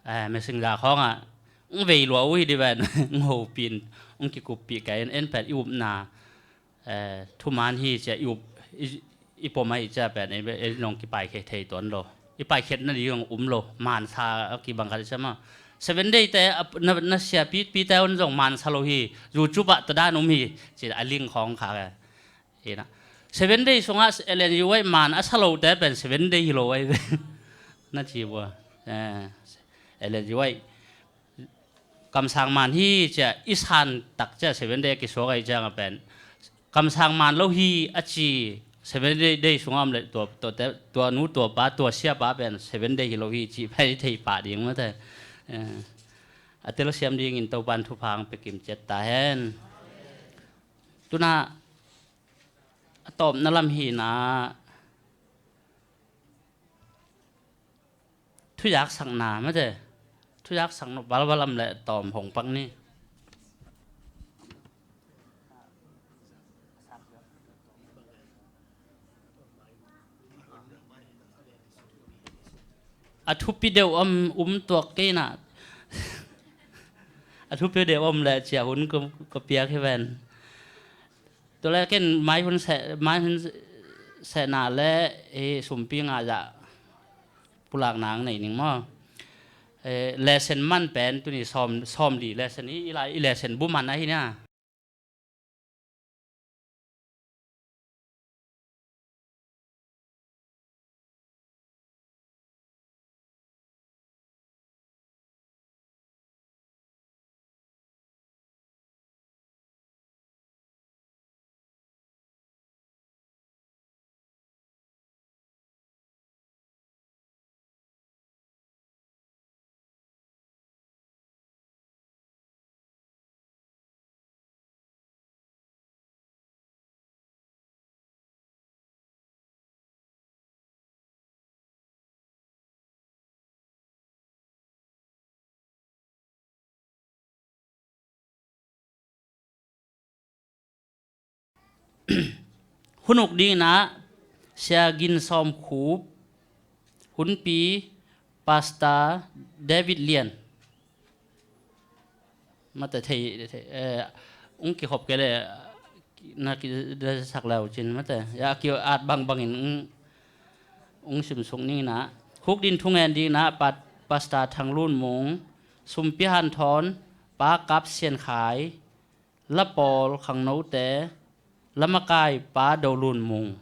Eh, messenger khawngah, ng vei lua uh hi di ven, ng hopih in, ng kikuppih kei in, en pen i upna, eh, thuman hi cia i up, i, i pom ahi cia pen, ei, ei nong kipaikhe thei tuan lo. I paikhetna ding um lo, mansa a kibang khat i cia ma. Seven Day te, a, na, na siapite un zong mansa lo hi, YouTube ah tadan um hi, ci a link khawng kha. Hi na. Seven Day sungah Ellen G White man a sa lote pen Seven Day hi lo ai ve. Na ci bua. Eh, Ellen G White. Kamsang man hi cia i san tak cia Seven Day a kisuak ai ciang a pen. Kamsang man lo hi a ci Seven Day, Day sungah om le tua, tua, tua nu tua pa tua siapa pen Seven Day hi lo hi ci pai thei pah ding mate. Eh, a telsiam dingin Topan thupha hong pia kim ciat ta hen. Tuna a tawpna lam hi na, thuyaksakna mate, thuyaksakna valval lam le tawm hong pak ni. a thupi deuh om um tuak kei na. A thupi deuh om leh ciah hun ka, ka piak hi ven. Tua leh ken mai hun seh, mai hun sehna leh i sumpi ngah zah pulakna ang nei ning maw. Eh, lesson man pen tuni sawm, sawm li lesson i, i lai, i lesson bu man ahi na. Hun uk dingin ah Sia Gin Sawm Khup, hunpi Pastor David Lian. Mate thei, thei, eh, ung kikhop kei leh na kisak leu cin mate. Ya ki at bangbangin ung, ung simsuk ning in ah. Huk din thungen dingin ah Pat-, Pastor Thang Lun Mung, sumpi hanthawn Pa Kap Sian Khai, La Pawl Khangnote, La Makai Pa Do Lun Mung.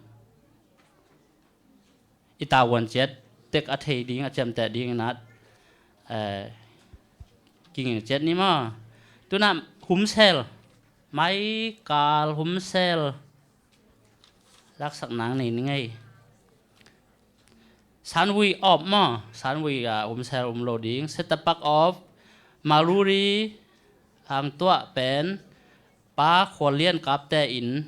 I tavuan ciat tek a thei ding, a ciamteh ding in ah, eh, kinging ciat ni maw. Tu in ah humsel, maikal humsel laksak nang nei ni ngei. Sanvui op maw, Sanvui ah humsel um lo ding. Setapak of Maluri Hang Tuah pen Pa Khual Lian Kapte in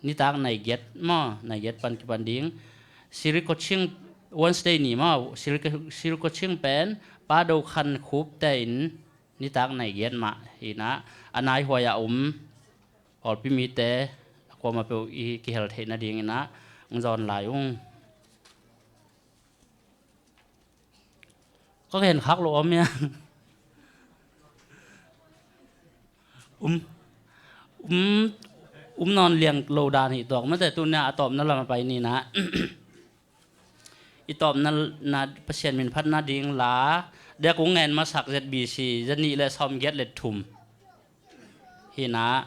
nitak nai giat maw, nai giat pan kipan ding. Sirikoching Wednesday ni maw, Siriko-, Sirikoching pen Pa Do Khan Khupte in nitak nai giat mah hi in ah, a nai huai ah um pawlpi mite a kuamah peuh i kihel theih nadingin ah hong zawn lai ung. Ka gen khak lo om ia. Um, um, um nawn liang lo dan hi tuak mate, tu in ah a tawpna lam a pai ni in ah. I tawpna na Pasian min phat nading la, dek ung ngen masak Z B C, zanih le sawm giat le thum. Hi in ah,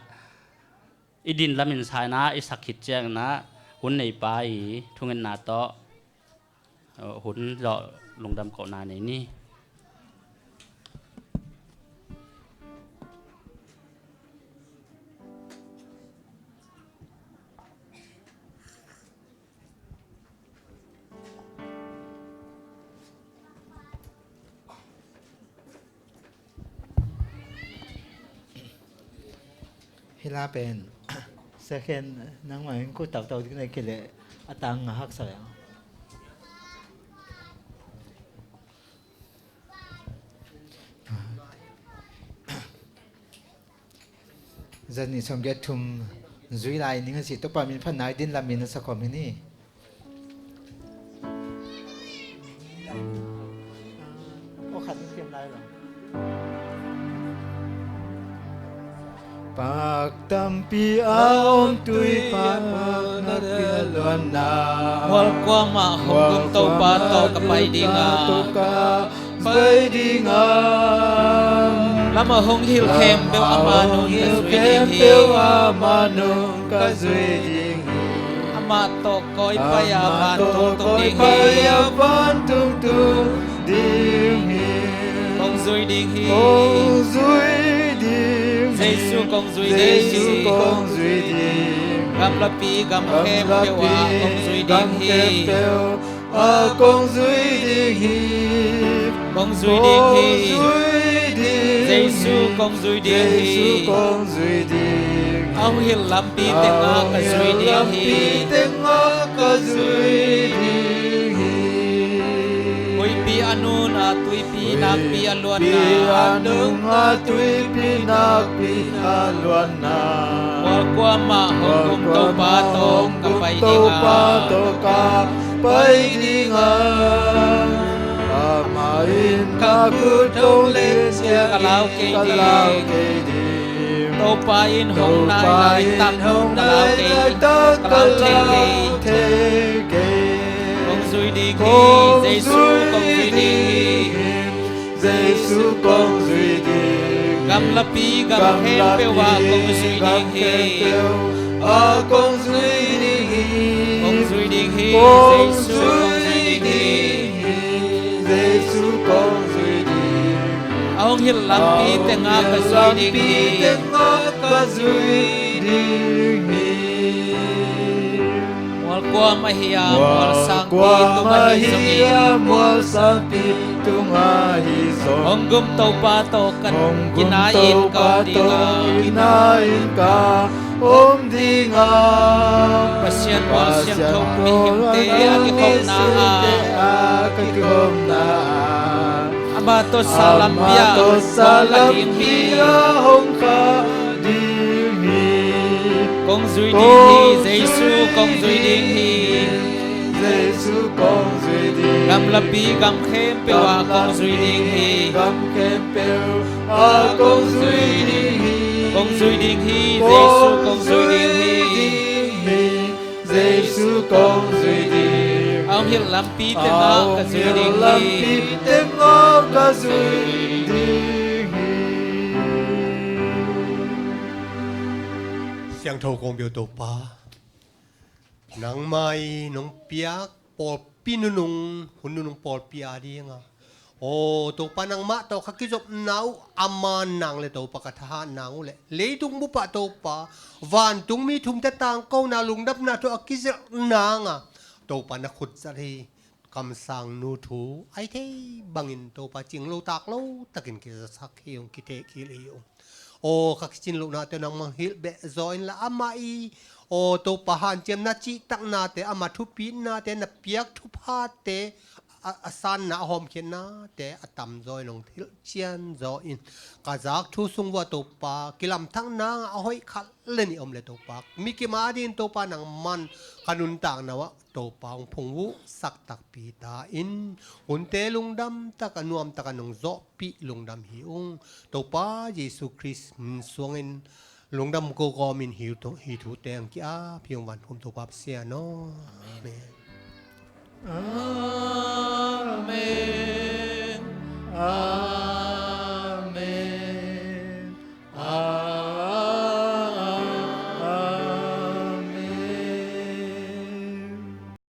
i din lamin sa in ah, i sak khit ciangin ah, hun neipa i thungetna tawh, uh, hun zawh lungdam kohna nei ni. Hi la pen second nangmah in kut tautau ding nei kei leh a tang nga haksa leh. Zanih sawm giat thum zui lai ning a si, Topa min phatna i din lamin a sakhawm hi ni. Aw khat in kiam lai lo. Pak tampi a om tui pan, pak nakpi a luanna. Mual kuamah hong gum Topa tawh ka pai ding a, pai ding a. Lam a hong hilh khempeuh ama nung ka zui ding hi. Lam a hong hilh khempeuh ama nung ka zui ding hi. Amah tawh kawikawi a, amah tawh kawikawi a, vantungtung ding hi. Kong zui ding hi. Kong zui ding hi. Jesu kong zui ding hi. Jesu kong zui ding hi. Gamlapi gam khempeuh ah kong zui ding hi. Gamlapi gam khempeuh ah kong zui ding hi. Kong zui ding hi. Kong zui ding hi. Jesu kong zui ding hi. Jesu kong zui ding hi. A hong hilh lampi tengah ka zui ding hi. A hong hilh lampi tengah ka zui ding hi. Huipi a nung a tuipi nakpi a luanna. Huipi a nung a tuipi nakpi a luanna. Mual kuamah hong gum Topa tawh ka pai ding a. Mual kuamah hong gum Topa tawh ka pai ding a. Ka khut hong lian ciangin ka lau kei ding. Topa in hong nai laitak ka lau kei, ka lau thei kei. Kong zui ding hi, Jesu kong zui ding hi. Jesu kong zui ding hi. Gamlapi gam khempeuh ah kong zui ding hi. Kong zui ding hi, Jesu kong zui ding hi. Jesu kong zui ding hi. A hong hilh lampi tengah ka zui ding hi. Mual kuam ahi a, mual sangpi tung ahi zongin, mual sangpi tung ahi zongin, hong gum Topa tawh ka kinai-in ka om ding a, kinai-in ka om ding a, Pasian mual siangtho mihingte a kikhopna ah, a kikhopna ah, ama tawh sa lampi ah, ama tawh sa lampi ah hong kha ding hi. Kong zui ding hi, Jesu kong zui ding hi. Jesu kong zui ding hi. Gamlapi gam khempeuh ah kong zui ding hi. Gamlapi gam khempeuh ah kong zui ding hi. Kong zui ding hi, Jesu kong zui ding hi. Jesu kong zui ding hi. A hong hilh lampi tengah ka zui ding hi. A hong hilh lampi tengah ka zui ding hi. Siangtho kong pia uh Topa, nangmah in hong piak pawlpi nunung, hun nunung pawlpi a ding a, aw Topa, nangmah tawh ka kizopna uh a man nang leh Topa, ka thahat nang uh leh leitung bup ah Topa, vantungmi thumte tangkona lungdamna thu a kizelh nang a, Topa, na khut zat hi. Kamsang nu thu a hi thei bangin Topa, cing lo tak lo takin kizasak hi ung, kithehkhilh hi ung. Aw ka kicin lohnate nangmah hilh beh zaw inla, amah i, aw Topa, hanciamna cihtaknate, ama thupitnate, na piak thuphate, a, a sanna, a hawmkhiatnate a tamzaw in hong hilh cianzaw in, ka zak thu sung uah Topa, kilamthak nang a hoih khat le nih om leh Topa, mi kim a dingin Topa, nangman ka nuntakna uah Topa hong phungvuhsak takpi ta in, hunte lungdam tak a, nuam tak a nong zawhpih lungdam hi ung. Topa Jesu Khrist min suangin lungdam ko kawmin hi thu, hi thute hong ki-ap hi ung, vantung Topa Pasian aw. Amen. Amen.